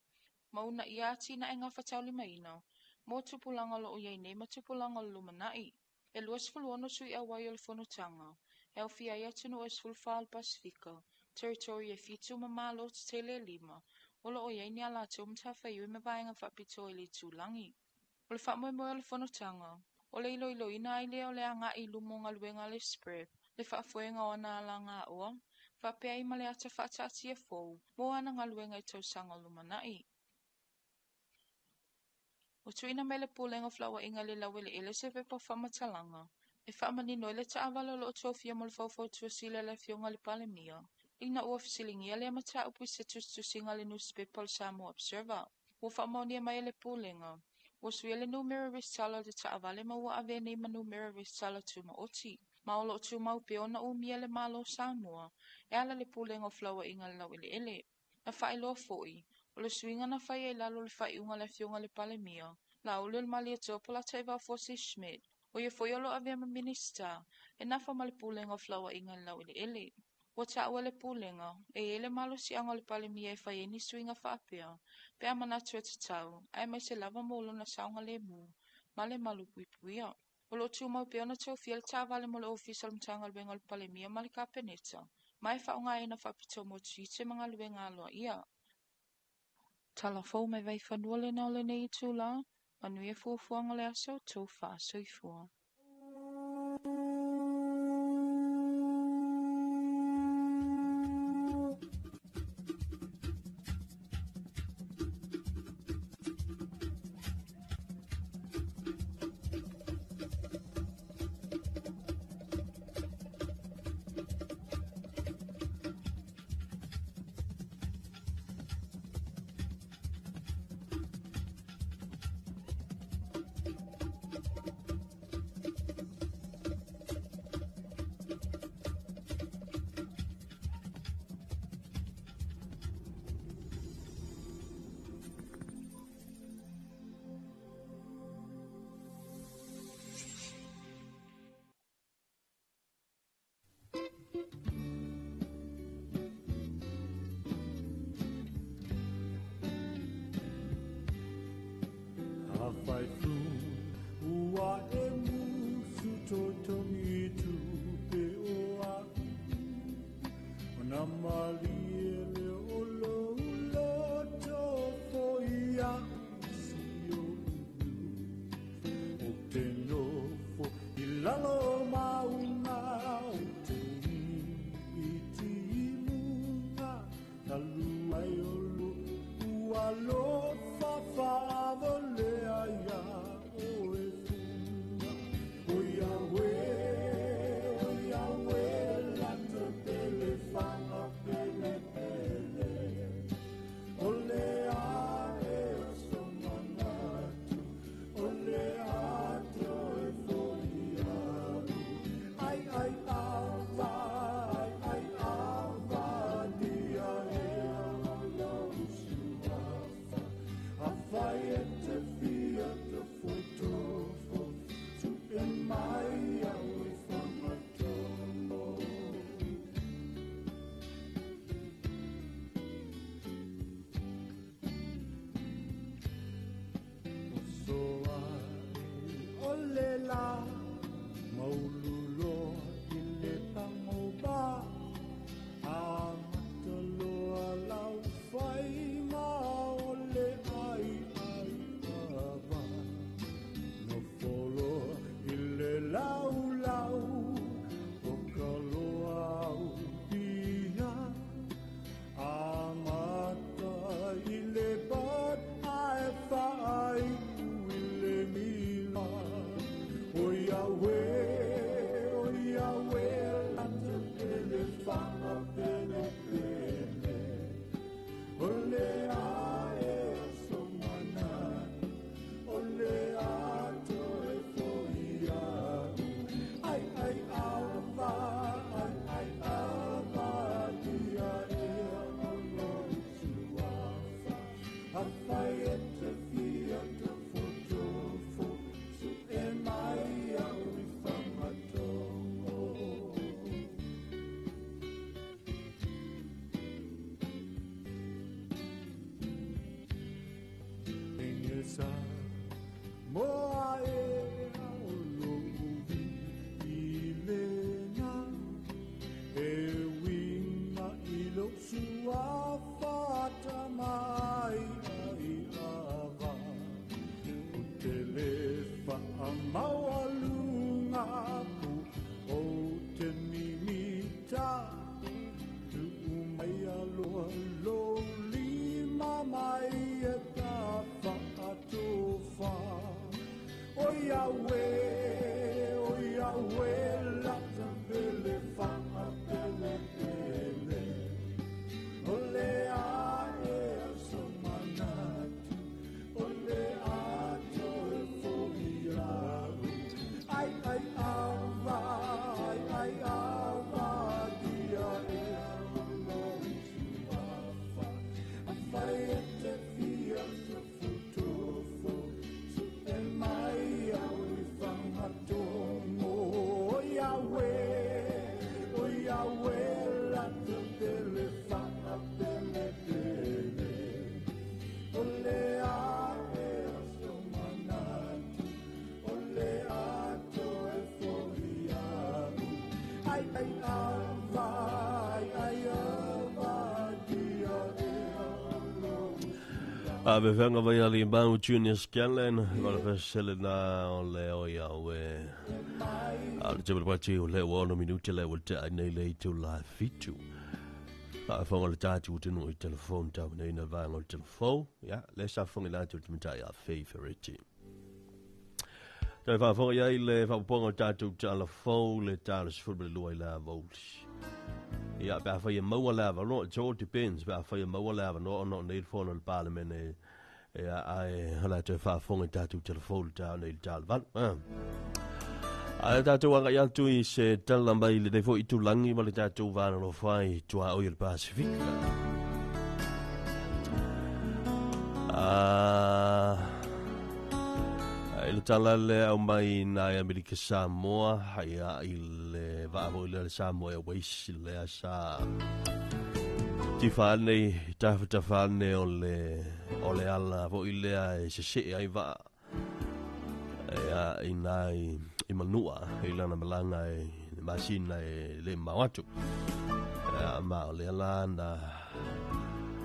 ma uunaia atinae gafataulimaina mo tupulaga o lo o i ai nei ma tupulaga o le lumanai. E 26 sui auai o le fonotaga, e aofia ai atunuu e 14 o le Pasefika, territory e 7 ma Malo tetele e 5, o lo o i ai ni a latou matafaioi ma vaega faapitoa i le itulagi. O le faamoemoe o le fonotaga, o le iloiloina ai lea o le agai i luma o galuega a le SPREP, le faafoega o ana alagaoa, faapea ai ma le ata faataatia fou mo ana galuega i tausaga o lumanai. Ua tuuina mai le Pulega o Felauaiga i le Laueleele se pepa faamatalaga e faamanino ai le taavale o lo o tofia mo le faufautua sili a le Afioga i le Palemia, ina ua fesiligia lea mataupu i se tusitusiga a le nusipepa o le Samoa Observer. Ua faamaonia mai e le Pulega, ua suia le numera resitala o le taavale ma ua avea nei ma numera resitala tumaoti, ma o lo o tumau pea ona umia e le Malo o Samoa e ala i le Pulega o Felauaiga i le Laueleele. Na faailoa foi, o le suiga na faia i lalo o le faaiuga a le Afioga i le Palemia, Laaulialemalietoa Polataivao Fosi Schmidt, o ia foi o lo o avea ma Minisita e nafa ma le Pulega o Felauaiga i le Laueleele. Ua taua e le Pulega, e i ai le malosiaga o le Palemia e fai ai ni suiga faapea, pe a manatu e tatau, aemaise lava mo lona saogalemu ma le malupuipuia. O lo o tumau pea ona tofia le taavale mo le Ofisa o le Matagaluega o le Palemia ma le Kapeneta, ma e faaaogaina faapitoa mo tiute ma galuega aloaia. Tala fou mai Vaifanua lena o lenei itulā, manuia fuafuaga o le aso, tou faasoifua. fai fu ua e musu totongi tupe o au o na malie le o lo loto fo ia si o o te nofo i lalo maunga o te iti munga talu ai o lu ua lofa faavalea ia o e funga o Yahweh lata pele faa pele pele o le ae o somanatu o le ato e foliaru ai ai ava ai ai ava dia e alo usuafa afai e te fia te fotofo tu e mai au e whangatomo. So ai o le la maululoa i le pagoba a mataloa lau fai ma o le ai ai ava no foloa i le laulau o ka loa au pia a mata i le bat ae faai i le mila o Yahweh lata pele faa pele pele o le ae o somanatu o le ato e foiau ai ai ava ai ai ava dia e o lo suafa afai e te fia te fotofo su e mai au i whangatongo. Sa moa e au lo'u i lena e winga i lou suafa tamai ai ava o te le faamaualuga pu o te mimita tuu mai aloa lou lima mai e ta faatofa o Yahweh lata pele faa pele pele o le ae o somanatu o le ato e foiau ai ai ava ai ai ava dia e o lou suafa afai e te fia te fotofo su e mai au i whangatomo o Yahweh lata pele faa pele pele o le ae o somanatu o le ato e foiau ai ai ava ai ai ava dia e o lou A me fanga vai ali mau Junior Scanlon, wala fasele na o le o Yahweh. A le tebele pati o le ono minute le o te ai nei le tu la fitu. A fanga le tatu te no i telefone tau nei na vanga o telefone. Ya, le sa fanga la tu te mtai a favorite. Tai fa fanga ia i le fa ponga tatu telefone le talas football lua i la volt. Ja, bare for jeg må lave no, it all depends. Bare for jeg må lave no, no need for no parliament. Ja, ai hala te fa fonga tatu telefone tau nei tal van. Ai tatu anga ia tu i se tala mai le defo i tulangi ma le tatu vana lo fai tua o i le Pacific. I le tala le au mai nai Amerika Samoa, ia i le vaavo i le Samoa Airways le sa tifa nei, tafa tafa nei o le ala fo i lea e se se ai vaa. Ia i nā i Manua i lana malaga i le masina e le mamao atu. Ia ma o lea la na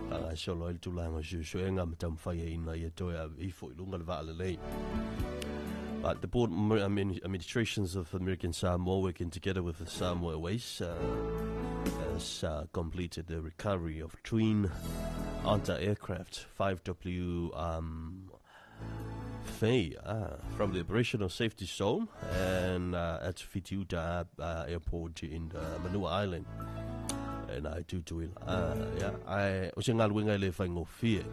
faagasolo ai le tulaga o suesuega ma taumafai ai ina ia toe ave ifo i luga le vaa lelei. But the board administrations of American Samoa working together with the Samoa Airways has completed the recovery of twin Otter aircraft 5W Fei from the operational safety zone and at Fitiuta Airport in the Manua Island. And I do to it. Yeah, I o se galuega e le faigofie.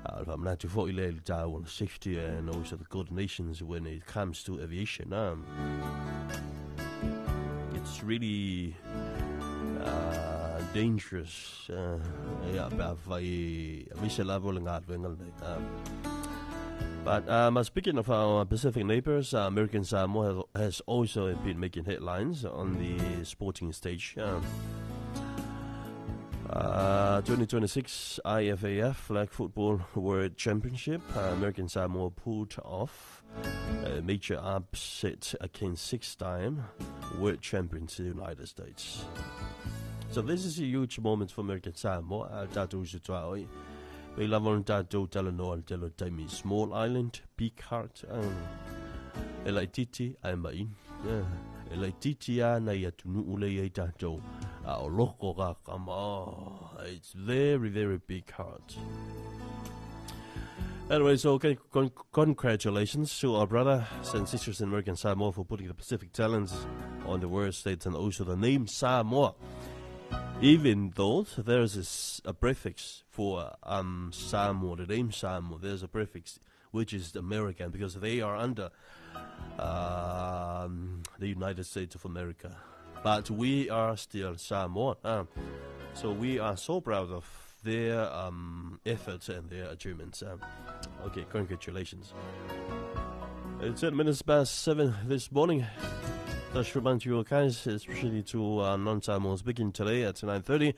O le faamanatu foi lea i le taua o le safety and also the coordinations when it comes to aviation. It's really dangerous. Yeah, pe afai aemaise lava o le galuega lenei. But speaking of our Pacific neighbors, American Samoa has also been making headlines on the sporting stage. 2026 IFAF Flag Football World Championship, American Samoa pulled off a major upset against six-time world champions the United States. So this is a huge moment for American Samoa. Tatou uso tuaoi. Pei lava ona tatou talanoa i le tele o taimi. Small island, big heart. E laitiiti ae maʻini. E laitiiti lava nai atunuu lea i ai tatou. A o loko ka kama. Oh, it's very, very big heart. Anyway, so okay, congratulations to our brothers and sisters in American Samoa for putting the Pacific talents on the world stage and also the name Samoa. Even though there's a prefix for Samoa, the name Samoa, there's a prefix which is American because they are under the United States of America. But we are still Samoa. So we are so proud of their efforts and their achievements. Okay, congratulations. It's 7:10 this morning. Just remind you guys, especially to non-Samoan speaking today at 9:30,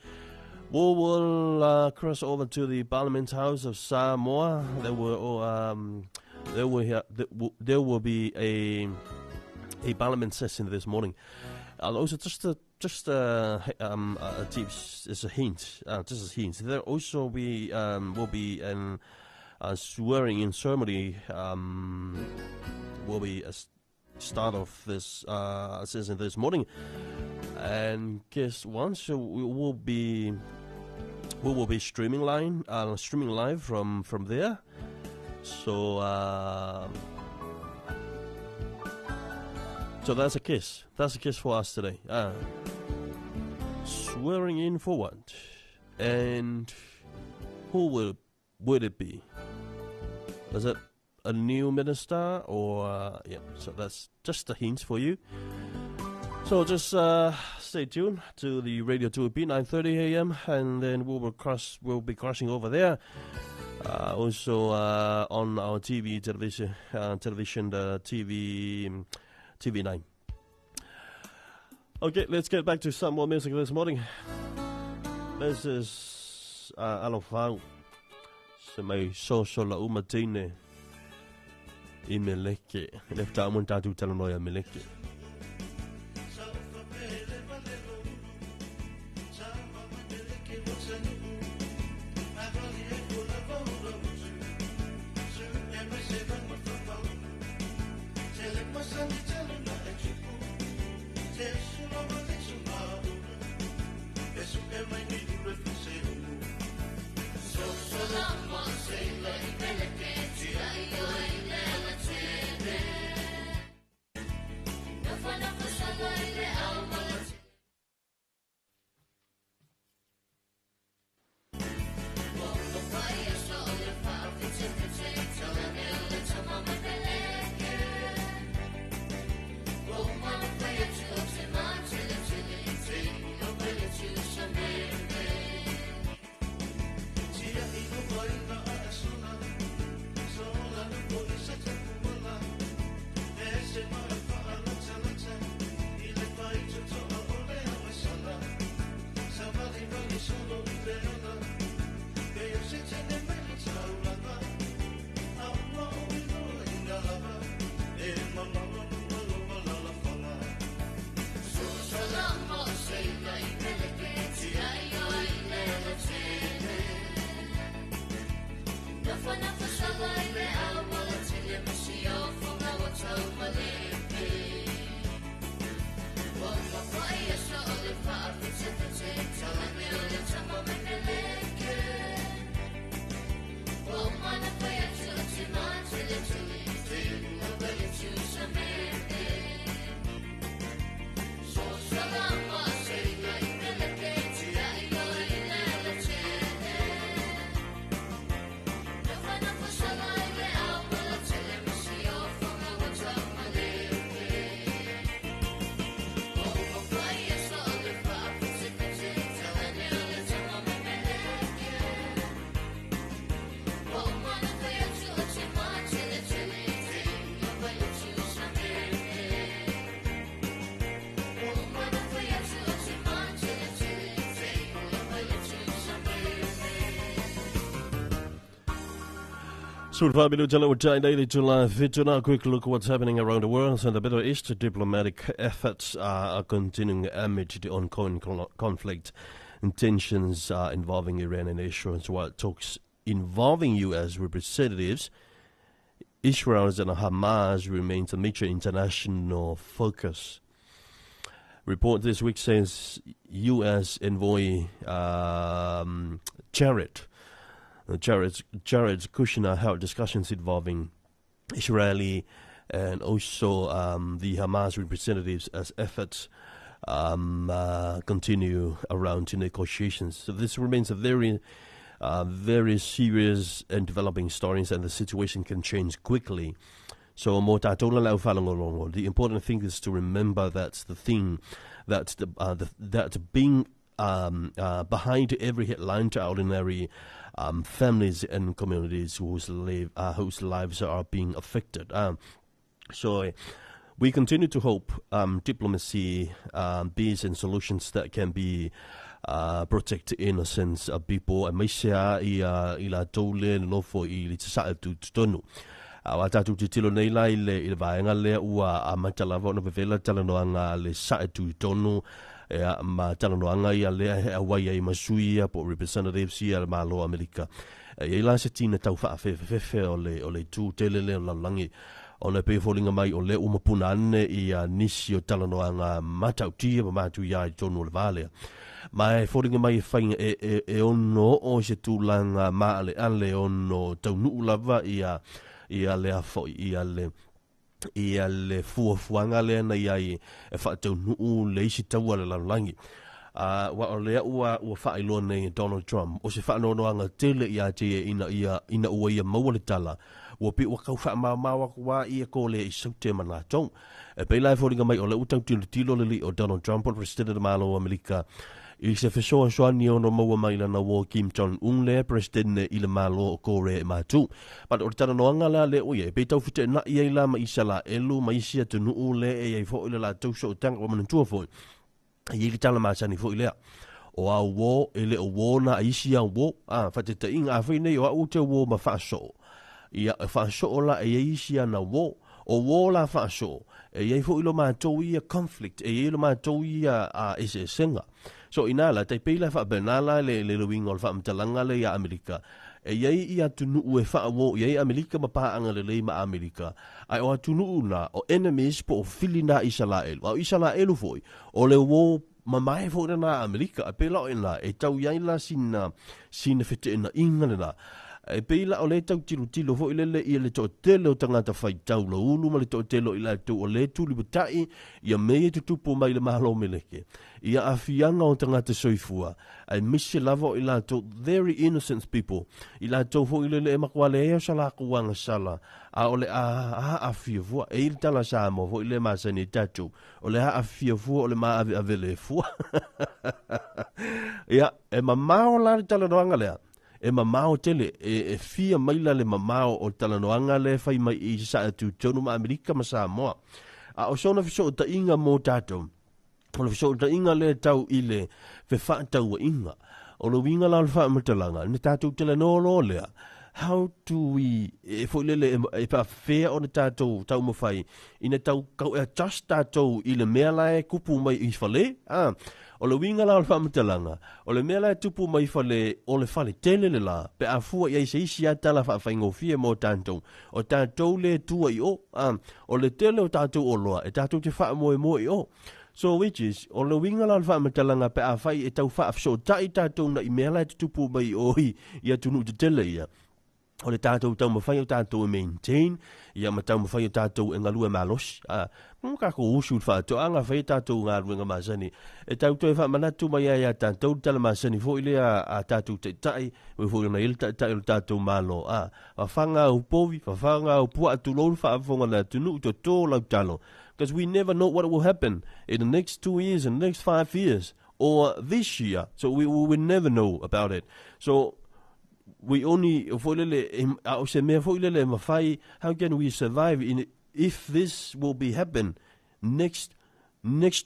we will cross over to the Parliament House of Samoa. There will be a Parliament session this morning. And also just a tips as a hint, just a hint. There also be will be an swearing in ceremony. Will be a start of this session this morning, and guess what? So we will be streaming live from there. So so that's a kiss. That's a kiss for us today. Swearing in for what? And who will it be? Is it a new minister or yeah? So that's just a hint for you. So just stay tuned to the Radio 2B 9:30 a.m. and then we'll be crossing over there. Also on our TV television, the TV9. Okay, let's get back to some more music this morning. This is Alofau. Se mai so la uma tine i Meleke. Lefta amun tatu talanoia Meleke. No. 15 minutes to 7 now. Quick look what's happening around the world. And the Middle East diplomatic efforts are continuing amid the ongoing conflict and tensions involving Iran and Israel, as well talks involving U.S. representatives, Israel and Hamas remains a major international focus. Report this week says U.S. envoy Jared Kushner held discussions involving Israeli and also the Hamas representatives as efforts continue around negotiations. So this remains a very, very serious and developing stories, and the situation can change quickly. So the important thing is to remember that's the thing that the, that being behind every headline to ordinary families and communities whose lives are being affected. So we continue to hope diplomacy, peace and solutions that can be protect innocent people. Aemaise a ia i latou le nofo i le sasae tutotonu. Aua tatou tilotilo nei la i le vaega lea ua amata lava ona vevela talanoaga le sae tutotonu ia ma talanoaga ia lea e auai ai ma sui ia po representatives ia le Malo Amerika. E i ai la se tina tau faafefefefe o le itu tele lea o le lalolagi ona pei foliga mai o lea ua mapuna ane ia nisi o talanoaga matautia ma matuia i totonu o le va lea. Ma e foliga mai e faiga e ono oo i se tulaga maaleale ono taunuu lava ia lea foi ia le fuafuaga lea na iai e faataunuu le isi taua le lalolagi. Ua o lea ua faailoa nei Donald Trump o se faanoanoaga tele ia te ia ina ia ina ua ia maua le tala ua pi ua kau faamaomao aku a ia ko le i saute ma latou. E pei la e foliga mai o lea ua tautilotilo le lii o Donald Trump o le President o Malo Amerika i se fesoasoani ono maua mai lana uo Kim Jong Un le President i le Malo o Korea e Matu. But o le talanoaga la le o ia, e pei tau feteenai ai la ma Isalaelu ma isi atunuu le e iai foi le latou sootaga ua manatua foi. E i ai le tala masani foi lea. O au uo e le o uo na a isi au uo. A, faataitaiga afai nei o au ou te uo ma faasoo. Ia, e faasoo la e iai isi ana uo. O uo la faasoo, e iai foi lo matou ia conflict, e iai lo matou ia a eseesega. So inā la, tai pei la faapena la le uiga o le faamatalaga lea iā Amerika. E iai i atunuu e faauo i ai Amerika ma paaga lelei ma Amerika. Ae o atunuu na, o enemies po o fili na Isalaelu. A o Isalaelu foi, o le uo mamae foi lena a Amerika. E pei la o ina, e tau i ai la sina feteenaiga lena. E pei la o le tau tilotilo foi lele ia le toatele o tagata faitau laulu ma le toatele o i latou o le tulimatai ia mea e tutupu mai le Malo Meleke. Ia aafiaga o tagata soifua, aemaise lava o i latou very innocent people. I latou foi lele e matua leai o sa latou agasala, a o le a aafia fua. E i le tala Samoa foi le masani e tatou, o le aafia fua o le maaveave le fua. Ia, e mamao la le talanoaga lea. E mamao tele, e fia maila le mamao o talanoaga le fai mai i sasae tutotonu ma Amerika ma Samoa. A o sona fesootaiga mo tatou, o le fesootaiga lea tau i le fefaatauaiga. O le uiga la o le faamatalaga, na tatou talanoa loa lea, how do we, e foi lele e faafefea ona tatou taumafai ina tau kau e adjust tatou i le mea la e kupu mai i fale. Ah, o le uiga la o le faamatalaga, o le mea la e tupu mai fale, o le fale tele le la, pe a fua i ai se isi a tala faafaigofie mo tatou, o tatou le tua i o, ah, o le tele o tatou oloa, e tatou te faamoemoe i o. So which is, o le uiga la o le faamatalaga pe a fai e tau faafesootai tatou na i mea la e tutupu mai o i atunuu tetele ia. O le tatou taumafai o tatou e maintain, ia ma taumafai o tatou e galue malosi. Ah, mo kākou usu i le faatoaga, fai tatou galuega masani. E tau toe faamanatu mai ai ia tatou le tala masani foi lea a tatou taitai, ua foi ona i le taitai o le tatou Malo. Ah, fafaga au povi, fafaga au puaa tulou le faafofoga a le atunuu, toto lau talo. Because we never know what will happen in the next 2 years, in the next 5 years, or this year. So we will never know about it. So we only foi lele a o se mea foi lele mafai, how can we survive in if this will be happen next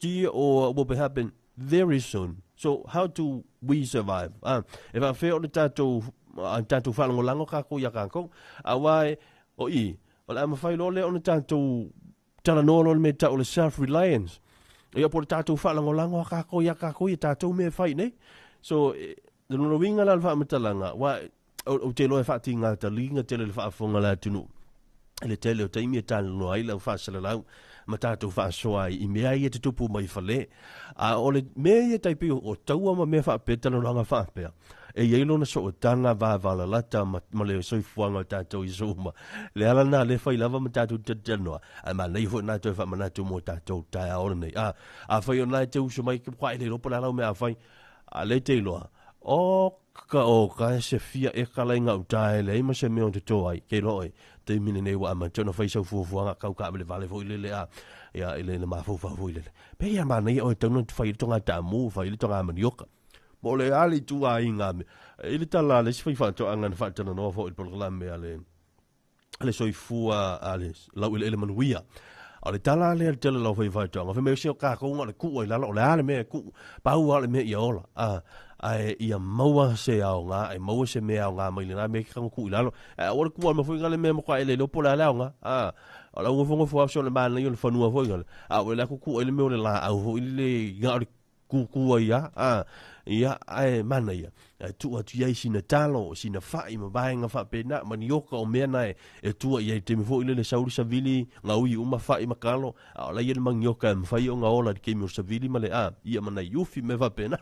year or will be happen very soon? So how do we survive? Ah, e faafefea o le tatou A tatou faalagolago kākou iā kākou. Aua o i, o le a mafai loa lea ona tatou talanoa loa le mea e tau o le self-reliance. Ia po o le tatou faalagolago a kākou iā kākou ia tatou mea e fai nei. So, le lona uiga la o le faamatalaga, aua ou te iloa e faatigā taliga tele le faafofoga a le atunuu i le tele o taimi e talanoa ai lau faasalalau ma tatou faasoa ai i mea ia e tutupu mai i fale. A o le mea ia tai pei o taua ma mea faapea, talanoaga faapea, e i ai lona sootaga vavalalata ma, ma le soifuaga o tatou i aso uma. Le ala lena lea fai lava ma tatou talanoa, ae manaia foi lena toe faamanatu mo tatou taeao lenei. A, afai o lena e te uso mai, ke kwa e le iloa po o le a lau mea a fai, a lea e te iloa, o ka o ka se fia eka lai gauta e leai ma se mea o toto ai, ke iloa ʻoe, taimi lenei ua amata ona fai sau fuafuaga kau kaavele foi lele a, ia i le mafaufau foi lele. Pe ia manaia ʻoe tau na fai le toga taamu, fai le toga manioka. Po o le a le ituaiga mea. I le tala a le isi faifaatoaga na faatalanoa foi i le polokalame a le le soifua a le laueleele manuia. O le tala lea le tele lau faifaatoaga, fai mai o se o kākou na o le kuu ai lalo, o le a le mea e kuu, pau lava o le mea ia ola, a, ae ia maua se aoga, e maua se mea aoga mai lena mea ke kago kuu i lalo. Ae aua le kuu ai ma foi le mea matua e le iloa po o le a le aoga, a, o le augofogofoa o se o le manaia o le fanua foi ngale, a o le aku kuu ai le mea o le laau foi lele na o le kūkū ai a, a, ia, ae manaia, e tuu atu i ai sina talo, sina fa'i ma vaega faapena, manioka o mea na e, e tua i ai taimi foi lele sau le savili, gaui uma fa'i ma kalo, a o la ia le manioka e mafai ona ola i le taimi o le savili ma le, a, ia ma nai ufi mea faapena.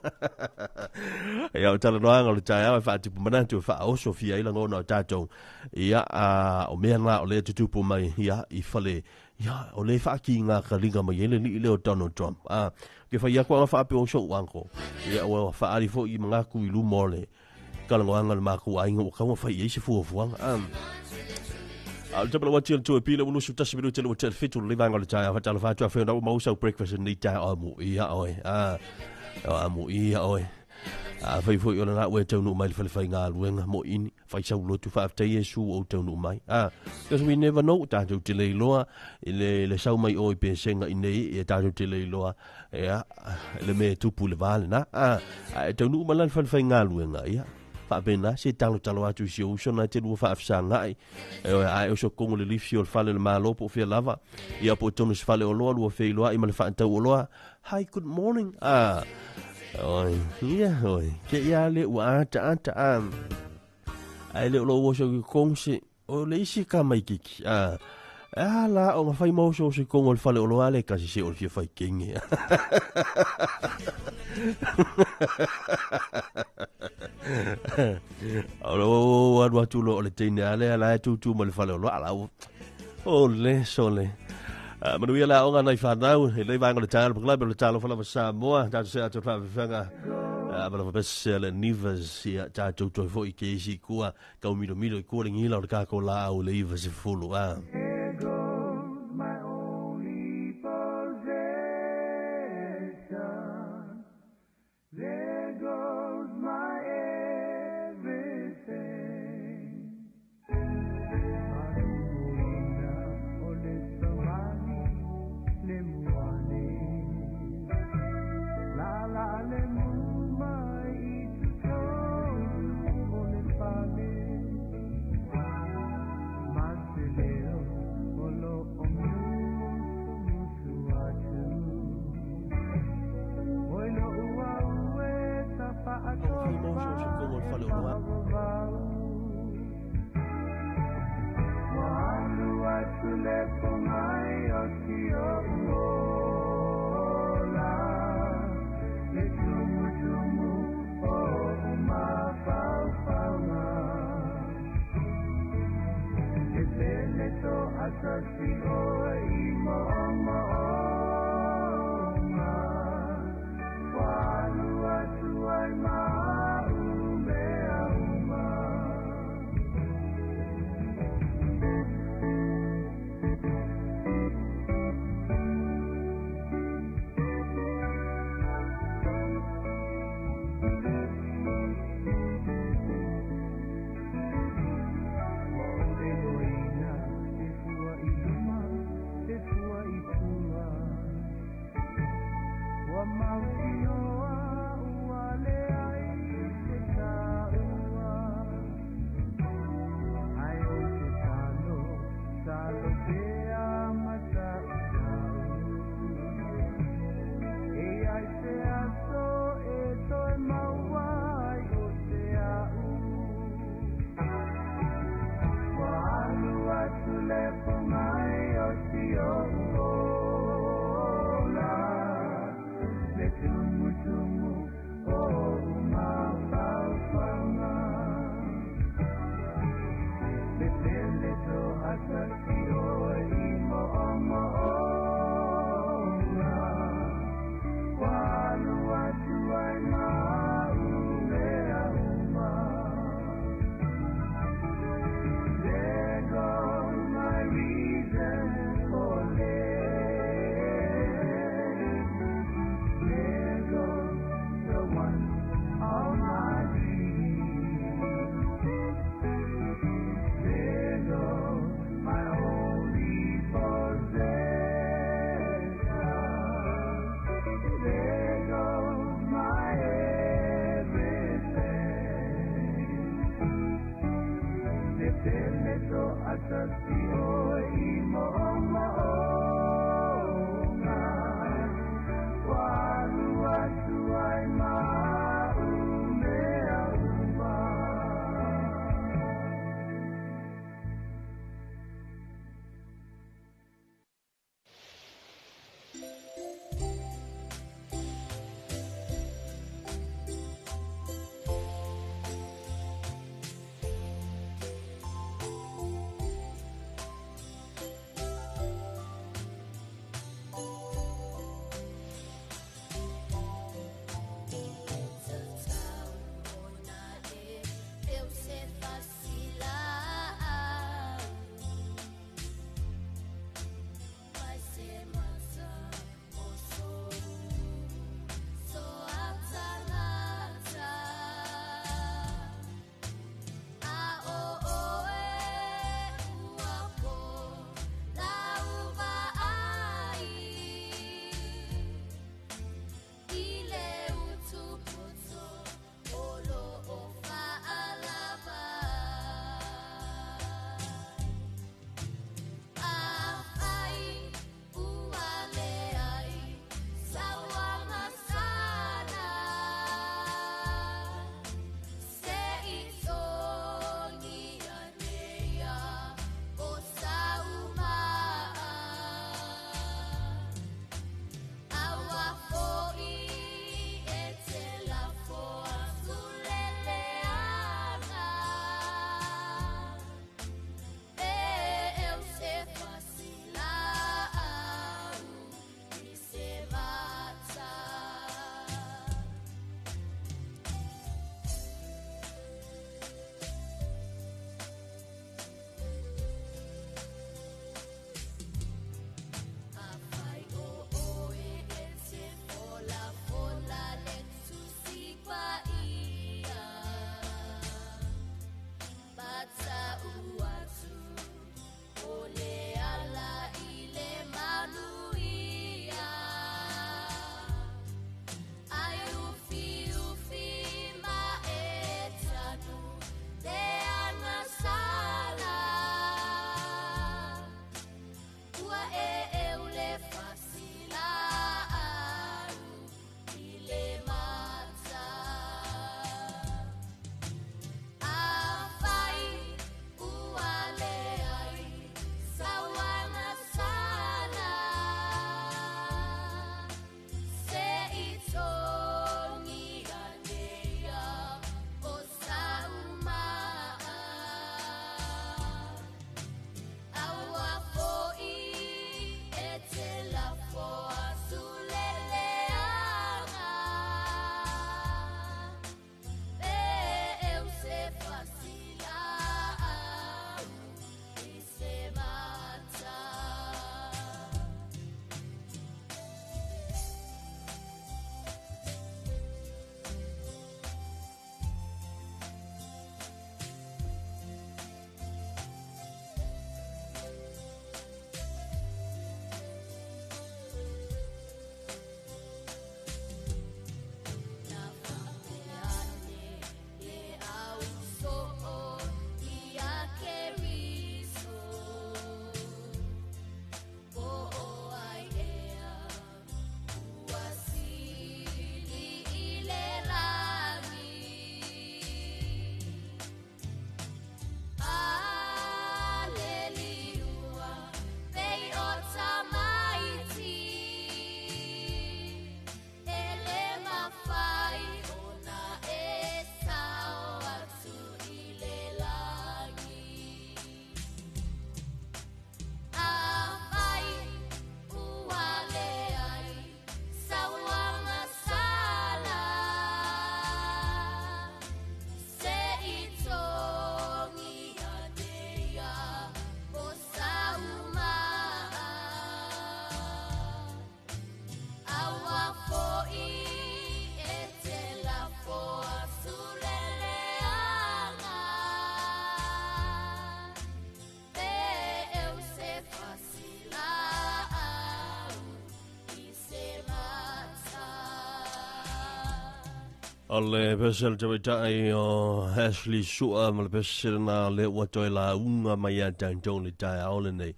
Ia, o talanoaga o le taeao e faatupu manatu e faaoso fia ai lagona o tatou, ia, a, o mea na o lea e tutupu mai, ia, i fale, Ia, o lea e faakīgā kaliga mai ai le alii lea o Donald Trump. A, ke fai aku anga faapea o soʻu uncle. Ia, ua faaali foi i manatu i luma o le talanoaga o le matou aiga ua tatau ona fai i ai se fuafuaga. A, a o le tapala ua tia le tue pila ua 21 minute le ua tia le 7 le vaega o le taeao. Faatalofa atu a whenau ua maua sau breakfast i lenei taeao amu ia oe. A, o amu ia oe. Afai foi o lena ua e taunuu mai le fale faigaluega mo ini, fai sau lotu faafetai Iesu ua ou taunuu mai. Ah, because we never know, tatou te le iloa i le, le sau mai o i pesega i nei, ia tatou te le iloa, ia, le mea e tupu i le vā lena. Ah, a e taunuu mai la le fale faigaluega, ia, faapena, se talotalo atu i si ou uso na e te lua faafesagai, e oe, a e oso tonu le lifi o le fale o le Malo po o fea lava, ia po o tonu se fale oloa, lua feiloai ma le faatau oloa, Hi, good morning. Ah, oi, ia, oi, ke ia le ua ata ata a. Ai le lo wo so ki kong se, o le isi ka mai kiki. Ah, a la o nga fai mau so se kong o le fale o lo ale kasi se o le fia fai kenge. O lo alu atu lo o le teine ale ala e tutu ma le fale o lo ala o le sole. Manuia le aoga nai whanau, e lei vaega o le taeao le polokalame o le Talofa Lava Samoa, tatou se atu faafefega, ma lava pese le nivas, ia tatou toe foi ke isi kua, kau milomilo i kua le ngila o le kākou laau le 90. There goes my only possession. There goes my everything. O le pese le tamaitai o Ashley Sua ma le pese lena le ua toe lauga mai ia tatou le taeao lenei.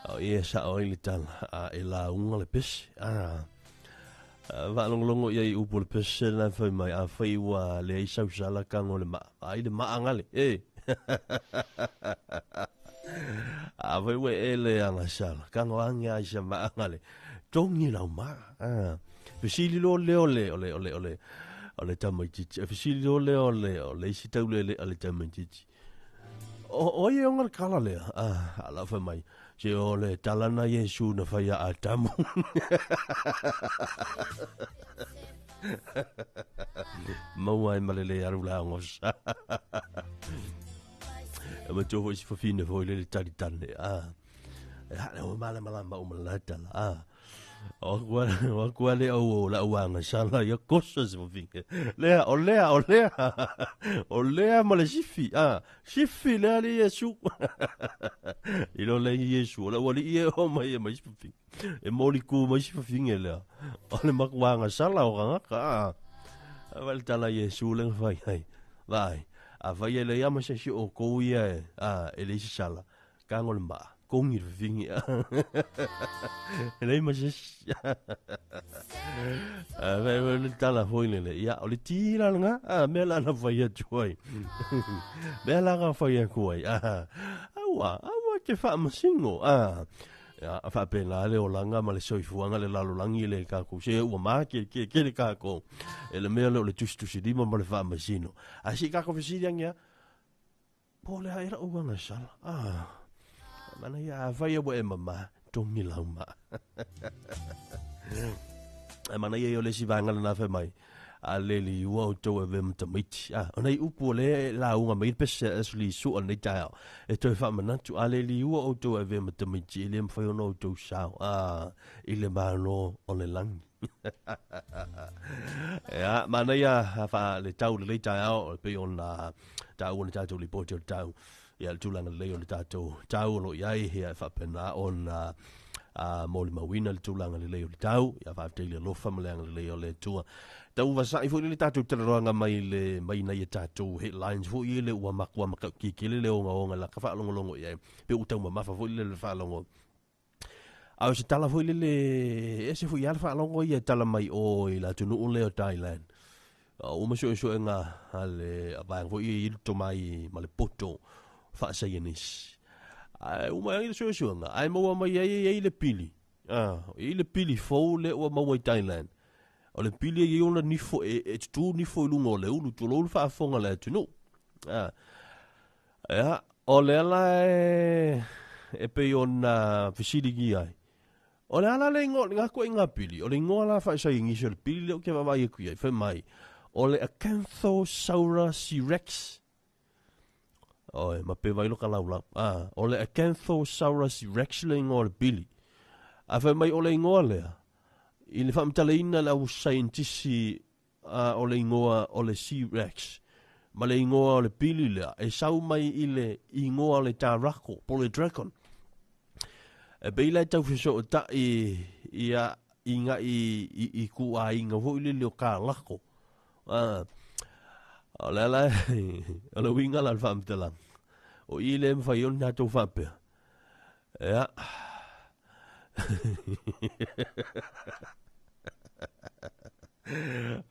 O ia sa o i le tala a e lauga le pese. Ah. Faalogologo i ai i upu o le pese lena e fai mai, afai ua leai sau sala kago le maa, vaai le maa gale, e. Afai ua e le agasala, kago age ai sa maa gale, togi lau maa. Ah. Fesili loa lea o le, o le, o le, o le, o le tamaitiiti. E fesili loa lea o le, o le isi taulele a le tamaitiiti. O, o ai e ona le tala lea? Ah, a lau fai mai, se o le tala na Iesu na fai a Atamu. Maua ai ma le le alu la ngosa. E matua foi si fafine foi le le tali tane. Ah. E ha le o mala mala ma o mala tala. Ah. O kua, o kua le au o la uanga sala ia kosa se fafine. Lea, o lea, o lea. O lea ma le sifi. Ah, sifi lea le Iesu. I lo le Iesu, o la ua li ie o mai e mai si fafine. E moli ku mai si fafine lea. O le makuanga sala o kangaka. Ah. A le tala Iesu le fai ai. Vai. A fai e le ia ma se si o kou ia e, ah, e le isi sala. Kago le maa, kogi le fafine. E leai ma se isi. A fai foi le tala foi lele, ia, o le ti la lena, a, mea la na fai atu ai. Mea la na fai atu ai, a, aua, aua te faamasino, a. Ia, faapena le olaga ma le soifuaga le lalolagi le kakou, se ua makekelekele kakou e le mea lea o le tusitusilima ma le faamasino. Ae se i kakou fesili ane lava, Po o le a ea lau agasala? Ah, mana ia, afai ua e mama, togi lau maa. E mana ia i o le isi vaega lena fai mai, a le liua outou e avea ma tamaiti. Ah, o nei upu o lea e lauga mai le pese a Ashley Sua lenei taeao, e toe faamanatu, a le liua outou e avea ma tamaiti, e le mafai ona outou sao, ah, i le Malo o le lagi. Ia, manaia fa le tau lelei taeao, e pei ona taua le tatou lipoti o le tau, ia le tulaga lelei o le tatou tau o lo o i ai, ia e faapena ona a molimauina le tulaga lelei o le tau, ia faafetai i le alofa ma le agalelei o le Atua. Tau vasa'i foi le tatou talanoaga mai le mai nai a tatou headlines foi le ua makua matautia le ogaoga la ka faalogologo i ai, pe ua taumamafa foi le faalogo. A o se tala foi lele, ese foi lava le faalogo ia e tala mai o i le atunuu lea o Thailand. Ua uma suesuega a le vaega foi ia i le tomai ma le poto faasaienisi. Ae uma ai le suesuega, ae maua mai ai e i ai le pili. Ah, e i ai le pili fou lea ua maua i Thailand. O le pili e i ai ona nifo, e tutū nifo i luga o le ulu, tulou le faafofoga a le atunuu. Ah, Ia, o lea la e, e pei ona fesiligia ai. O le a la le ingoa o lena ituaiga pili? O le ingoa la faasaienisi o le pili lea ou te vaavaai atu i ai, fai mai, o le Acanthosaurus rex. Oi, ma pe vai loka laulau. Ah, o le Acanthosaurus rex le ingoa o le pili. A fai mai o le ingoa lea, i le faamatalaina e le au saienitisi a o le ingoa o le C-Rex, ma le ingoa o le pili lea, e sau mai i le ingoa o le tarako, po o le dragon. E pei la e tau fesootai ia i ngaʻi i, i kuaiga foi lele o kalako. A, o le ala, o le uiga la o le faamatalaga, o i le mafai ona tatou faapea, Ia.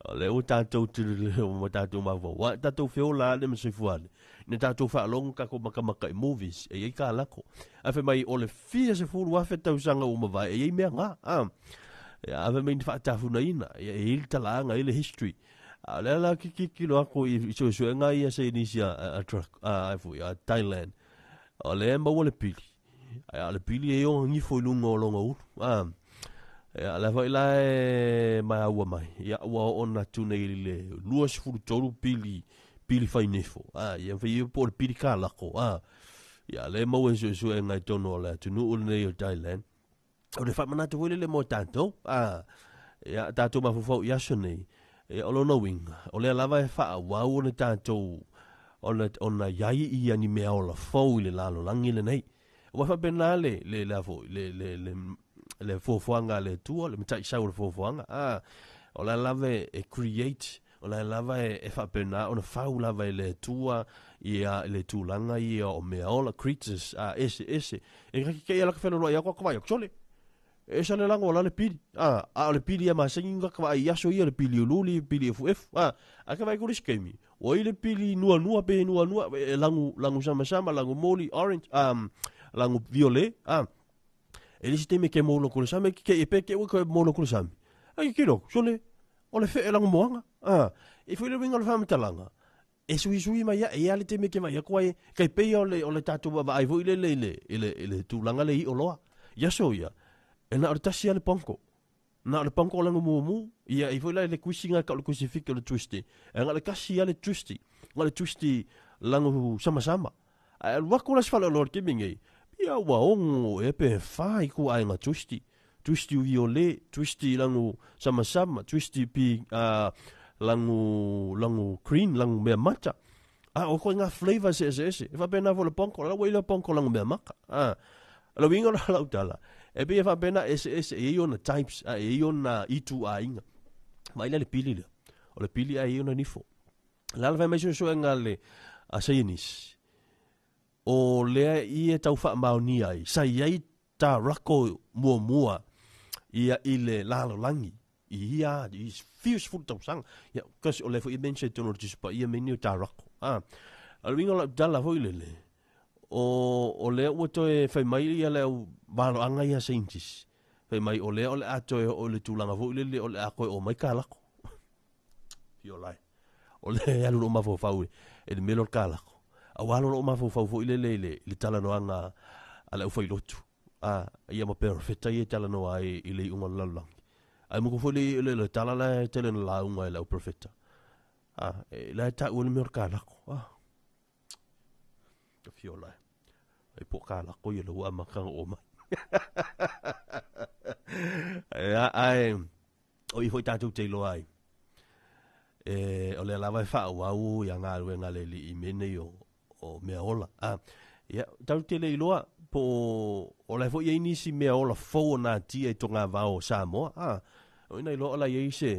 O lea ua tatou ua tatou mafaufau. Ua tatou feola ane ma soifua ane. Ina tatou faalogo tatou makamaka i movies, e i ai kalako. Ae fai mai o le fia 10,000 tausaga ua mavae, e i ai mea nga. Ah. Ia, ae fai mai ni faatafunaina, ia, e i ai le talaaga, e i ai le history. A o lea la tilotilo aku i suesuega ia saienisi a, a, a, a Thailand. O lea e maua le pili. Ae a o le pili e ona nifo i luga o lona ulu. A, ia, lea foi la e maua mai. Ia, ua oo ona atu nei i le 23 pili, pili fai nifo. A, ia fai ia po o le pili kalako. A, ia, lea e maua i suesuega i totonu o le atunuu lenei o Thailand. O le faamanatu foi lele mo tatou, a, ia, tatou mafaufau i aso nei, ia, o lona uiga, o lea lava e faaauau ona tatou, ona, ona i ai ia ni mea ola fou i le lalolagi lenei. Ua faapena le, le, le, foi, le, le, le, le fuafuaga a le Atua, le mataisau o le fuafuaga, a, o lea lava e create, O la lava e faapena ona fau lava e le Atua ia le tulaga ia o mea ola, creatures, a ese ese. E kake ke ala ka whenua i ako ka vai sole. E sa le lango la le pili. A a o le pili a masengi ka ka vai aso ia le pili ululi, pili efu efu. A a ka vai ko skemi. O i le pili nua nua pe nua nua e langu langu sama sama langu moli orange langu violet. A e le siteme ke molo ko le same ke e pe ke o ke molo ko le same. Ai ki lo sole o le fe e langu moanga. A e foi le winga le famatalanga. E sui sui mai ia e ale te me ke mai ko ai kai pe o le tatu ba ai foi le le le le le tulaga le i o loa. Ia so ia. E na o le tasi ale panko. Na o le panko o langu mumu. Ia i foi la le kuisinga ka o le kuisifiki o le twisti. E nga le kasi ale twisti. Nga le twisti langu sama sama. A wako la sfala lor ke mingi. Ia ua ongo e pe whai ku ai nga twisti. Twisti violet, twisti langu sama sama, twisti pi langu langu green, langu mea mata. A o koe ngā flavor se ese ese. E whapena fo le panko, la wei le panko langu mea maka. A la winga la lau tala. E pe e whapena ese ese e iona types, a e iona itu a inga. Ma ila le pili lea. O le pili a e iona nifo. La la mai so nga le a sainis. O lea i e tau wha maoni ai. Sa iai ta rako mua mua ia i le lalo langi. Ia, i fius fulu tausaga. Ia, kasi o le foi mense tonu o le Tusi Paia meni o tā rako. A, a le winga o lau tala foi lele. O lea ua toe fai mai ia le au maloanga ia scientist. Fai mai o lea o le a toe o le tulaga foi lele o le a koe o mai ka lako. Fio lai. O le alu lo mafaufau e le melo ka lako. A walo lo mafaufau foi lele i le talanoaga a le au lotu. A, ia ma perfecta ia talanoa ai i le iuga o le lalolagi. Ai mo ko le le tala la tele na launga e le au profeta. A, e la ta ua le mea o le ka lako. A, ka fio lai. Ai po ka lako ia le ua makanga o mai. E a, ai, o i foi tātou te iloa ai. E, o le lava e wha au ia ngā ruenga le li i mene o mea ola. A, ia, tau te le iloa, po o lai foi ia nisi mea ola fou o nā tia i tō ngā vao o Samoa. A, o ina iloa o lai ei se,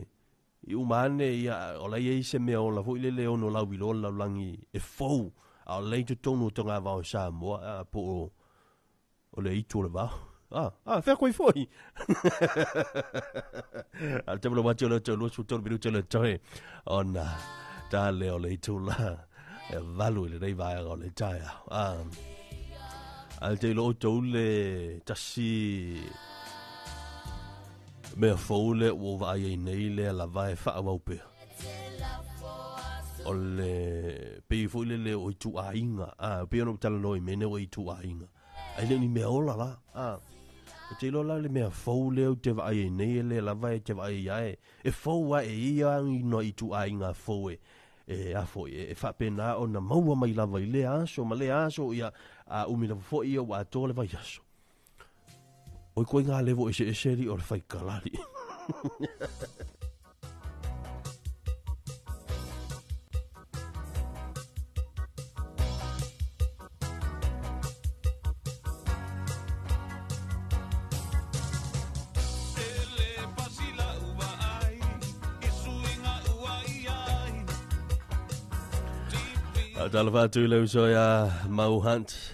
i umane ia, o lai ei se mea ola foi lele ono lau iloa lau langi e fou. A o lei totonu o tō ngā vao o Samoa, a, po o le itu o le vao. A, fea koe foi. A te mula wati o le tau luasu tolu minuti o le toe. Ona, tā le o le itu la. E valu i le nei vaega o le taia. A te ilo o tau le tasi mea fou le ua vaai ai nei le lava e whaawau pea. O le pei foi le le o itu ainga. A, pei ono tala noi mene o itu ainga. Ai le ni mea ola la. A, o te ilo la le mea fou le o te vaai ai nei le lava e te vaai ai. E fou a e ia angi no itu ainga fou e. E a foi e whapena o na maua mai lava i le aso ma le aso ia a umina foi ia wa atoa le vai aso. Oi koe ngā levo e se eseri o le whai kalari. Tala whātu le uso ia Mau Hunt.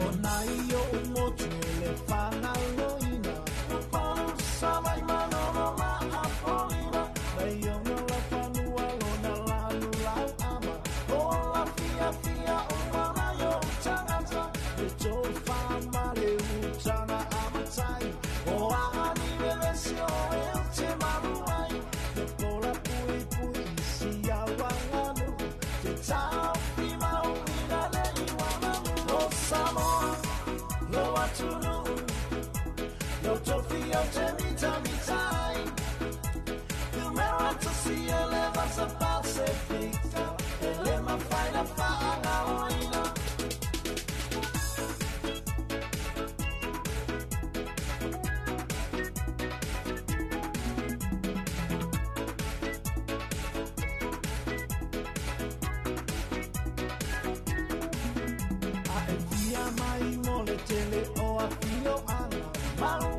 O nai o motu le whangaloina O pau sa mai manono ma apolina Mai ona la whanua lona lanu lau ama O la fia fia o mana yo tangata E tō whamare utanga amatai O ani vele si o e o te maruai Te pola pui pui isi awanganu Te tau fi mau ina le iwanamu O Samoa, lo atunu Lo tofi o te mita mitai Numera to si eleva sa Pasifika Ele mawhai na whaangaloina A e fia mai mo le tele o a fio anga Malu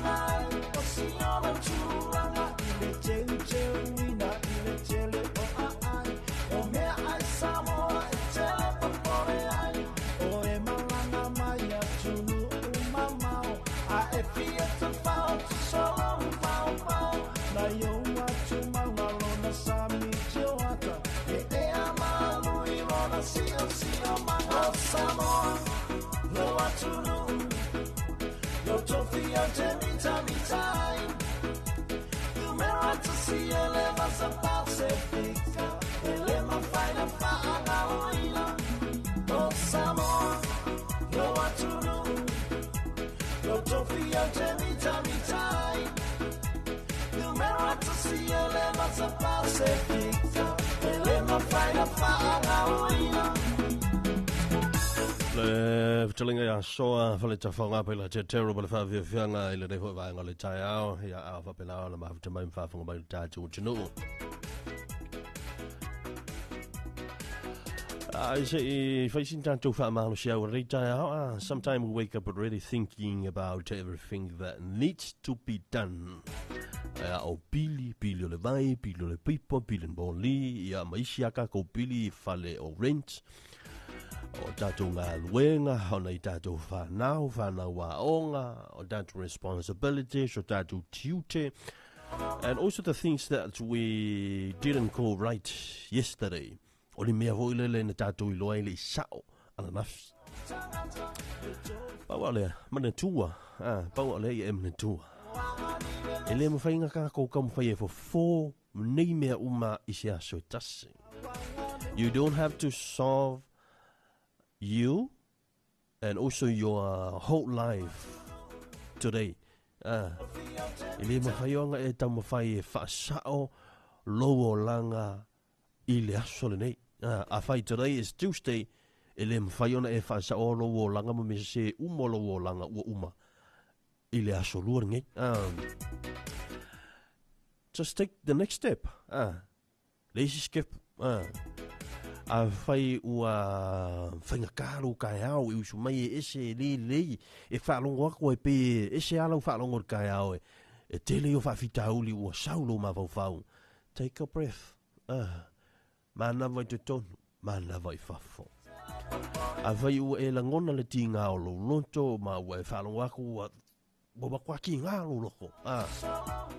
ngai o si ona tūranga I le teu teu ina i le tele o a ai O mea ai Samoa e tele papore ai O e malanga mai a tunu umamao A e fia te whao te solo pau pau Na io atu mauna lona sami tioata E e a malu i lona sio sio manga O Samoa, lo atunu Lo tofi o te mita mitai Numera to si eleva sa Pasifika Ele mawhai na whaangaloina O Samoa, lo atunu Lo tofi o te mita mitai Numera to si eleva sa Pasifika Ele mawhai na whaangaloina Le fetalaiga ia soa fale tafaga pe la tetero ma le faafiafiaga i lenei foʻi vaega o le taeao ia a faapena ona mafuta mai ma faafoga mai le tatou atunuu. I say, facing tatou faamalosi au lenei taeao. Sometime we wake up already thinking about everything that needs to be done. Ia o pili, pili o le vai, pili o le pipo, pili o le ia ma isi aka ko pili fale o rent. O tātou ngā luenga, o nei tātou whanau, whanau a onga, o tātou responsibilities, o tātou tiute, and also the things that we didn't go right yesterday. O ni mea hoi lele na tātou i loa i le i sao, ana nafi. Pau a lea, mana tua, pau a lea i e mana tua. E le mawhainga ka kou ka mwhai e fofo, nei mea uma i se aso e tasi. You don't have to solve you and also your whole life today. E le mawhaionga e tau mawhai e whaasao lowo langa i le aso le nei. A whai today is Tuesday, e le mawhaiona e whaasao lowo langa ma me se umo lowo langa ua uma i le aso lua nei. Just take the next step. Le isi step. A whai ua whainga kāro kai au i usu mai e ese e le lei e whaalongo ako e pe ese ala u whaalongo kai au e e tele o whaafitauli ua saulo ma whau. Take a breath. Mana vai te tonu, mana vai whafo. A whai ua e langona le tinga o lo loto ma ua e whaalongo ako ua ua ki ngā lo loko.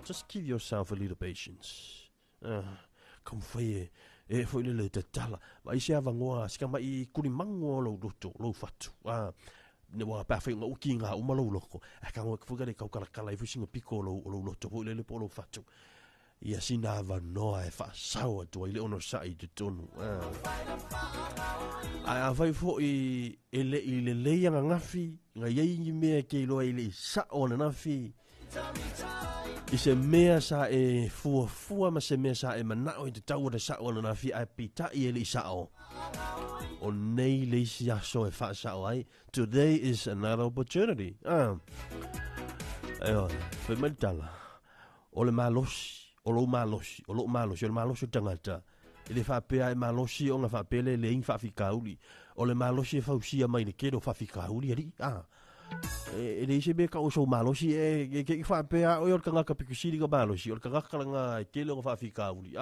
Just give yourself a little patience. Come whai e e foi le le te tala. Ma isi ava ngoa, sika mai kuri mango lo loto, lo fatu. Ne wa pa whai ngā uki ngā uma lo loko. A ka ngoa kufuka le kaukala kala i fusinga piko lo, lo loto, foi le le po lo fatu. Ia sina ava noa e whaasawa tua i le ono sai te tonu. A whai fo i e le i le leia ngā ngafi, ngā iei mea ke iloa i le i sao na ngafi. I se mea sa e fua fua ma se mea sa e manao i te tau o te sao na ngafi a pita i e le i sao. O nei le isi aso e whaasao ai. Today is another opportunity. Ewa, whai mai tala. O le malosi, o lo malosi, o lo malosi, o le malosi o tangata. E le whaapea e malosi o ngā whaapele le ingi whaafikauli. O le malosi e whausia mai le kero whaafikauli ari. E le ise me ka o so malosi e ke i whaapea o i o le kangaka pikusiri ka malosi. O le kangaka langa e kele o ngā whaafikauli.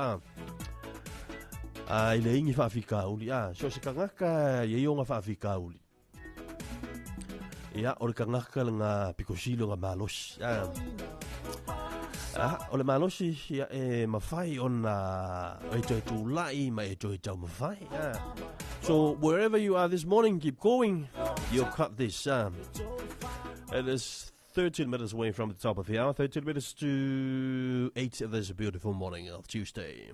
I le ingi whaafikauli. So se kangaka i o ngā whaafikauli. Ia, o le tagata lena pitosili ona malosi. O le malosi, ia, e mafai ona e toe tulai ma e toe taumafai. So, wherever you are this morning, keep going. You'll cut this. It is 13 minutes away from the top of the hour, 13 minutes to 8 this beautiful morning of Tuesday.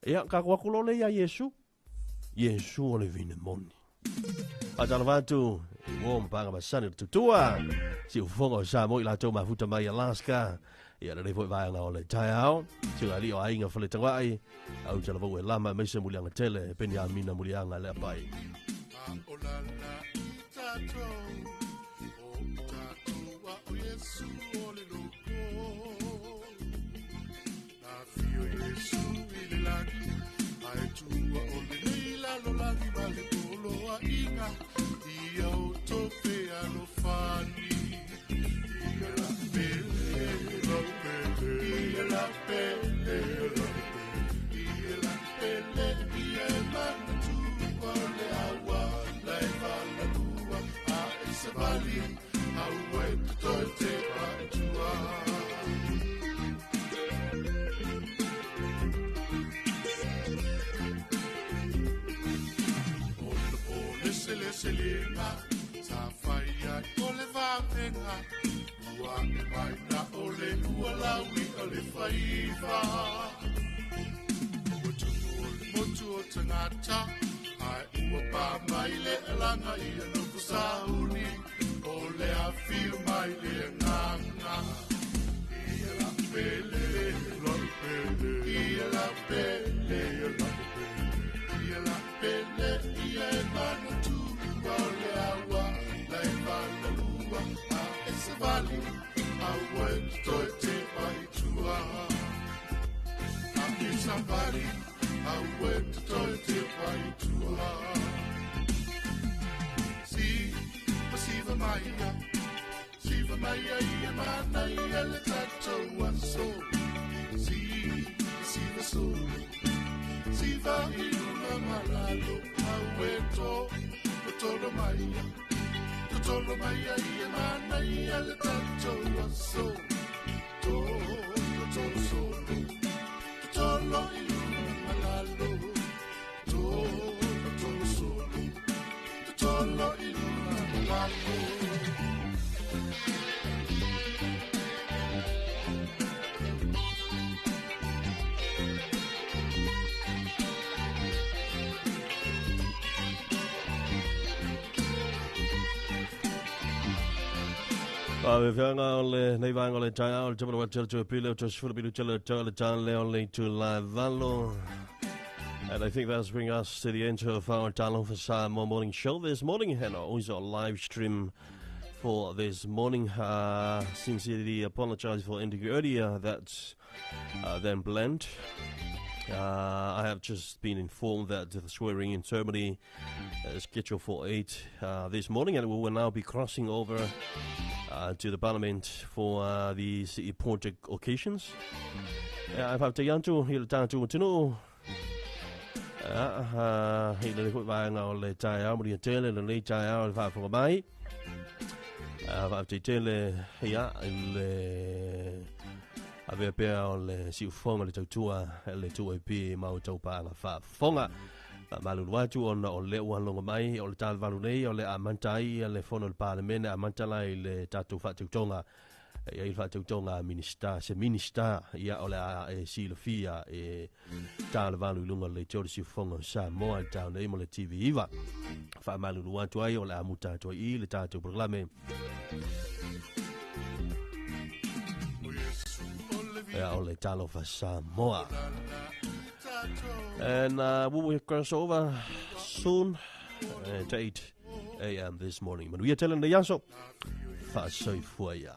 Ia, ka aku aku lole ia Iesu. Iesu o le vine moni. A tala vatu, o mpanga masani o tutua. Si ufonga o Samoa i latou mafuta mai Alaska. Ia le foi vaega o le taeao. Si o ali o aiga fale tawai. Au tala vau e lama meise mulianga tele. Peni amina mulianga le apai. Feanga o le nei vaega o le taeao o le tamana wa tele tue pile o tue sefulu pili tele tele tele o le tu lai valo. And I think that's bring us to the end of our Talofa Samoa morning show this morning, and also a live stream for this morning. Sincerely apologize for ending earlier that then blend. I have just been informed that the swearing in ceremony is scheduled for 8 this morning, and we will now be crossing over to the Parliament for these important occasions. Faafetai atu i le tatou atunuu. I le foi vaega o le taeao manuia tele lenei taeao le faafofoga mai. Faafetai tele ia i le avea pea o le siufofoga le tautua le 2AP ma o taupaaga faafofoga. Malulu atu ona o le ua logo mai o le talavalu nei o le amata ai le fono o le Palemene amata la i le tatou faatautoga ia i le faatautoga minista se minista ia o le a e silafia e talavalu i luga o le leitio o le siufofoga o Samoa i le taeao nei mo le TV iva. Faamalulu atu ai o le a muta atu ai i le tatou polokalame. Ia o le Talofa Samoa. And we will cross over soon at 8 a.m. this morning. Manuia tele nei aso. Faasoifua ia.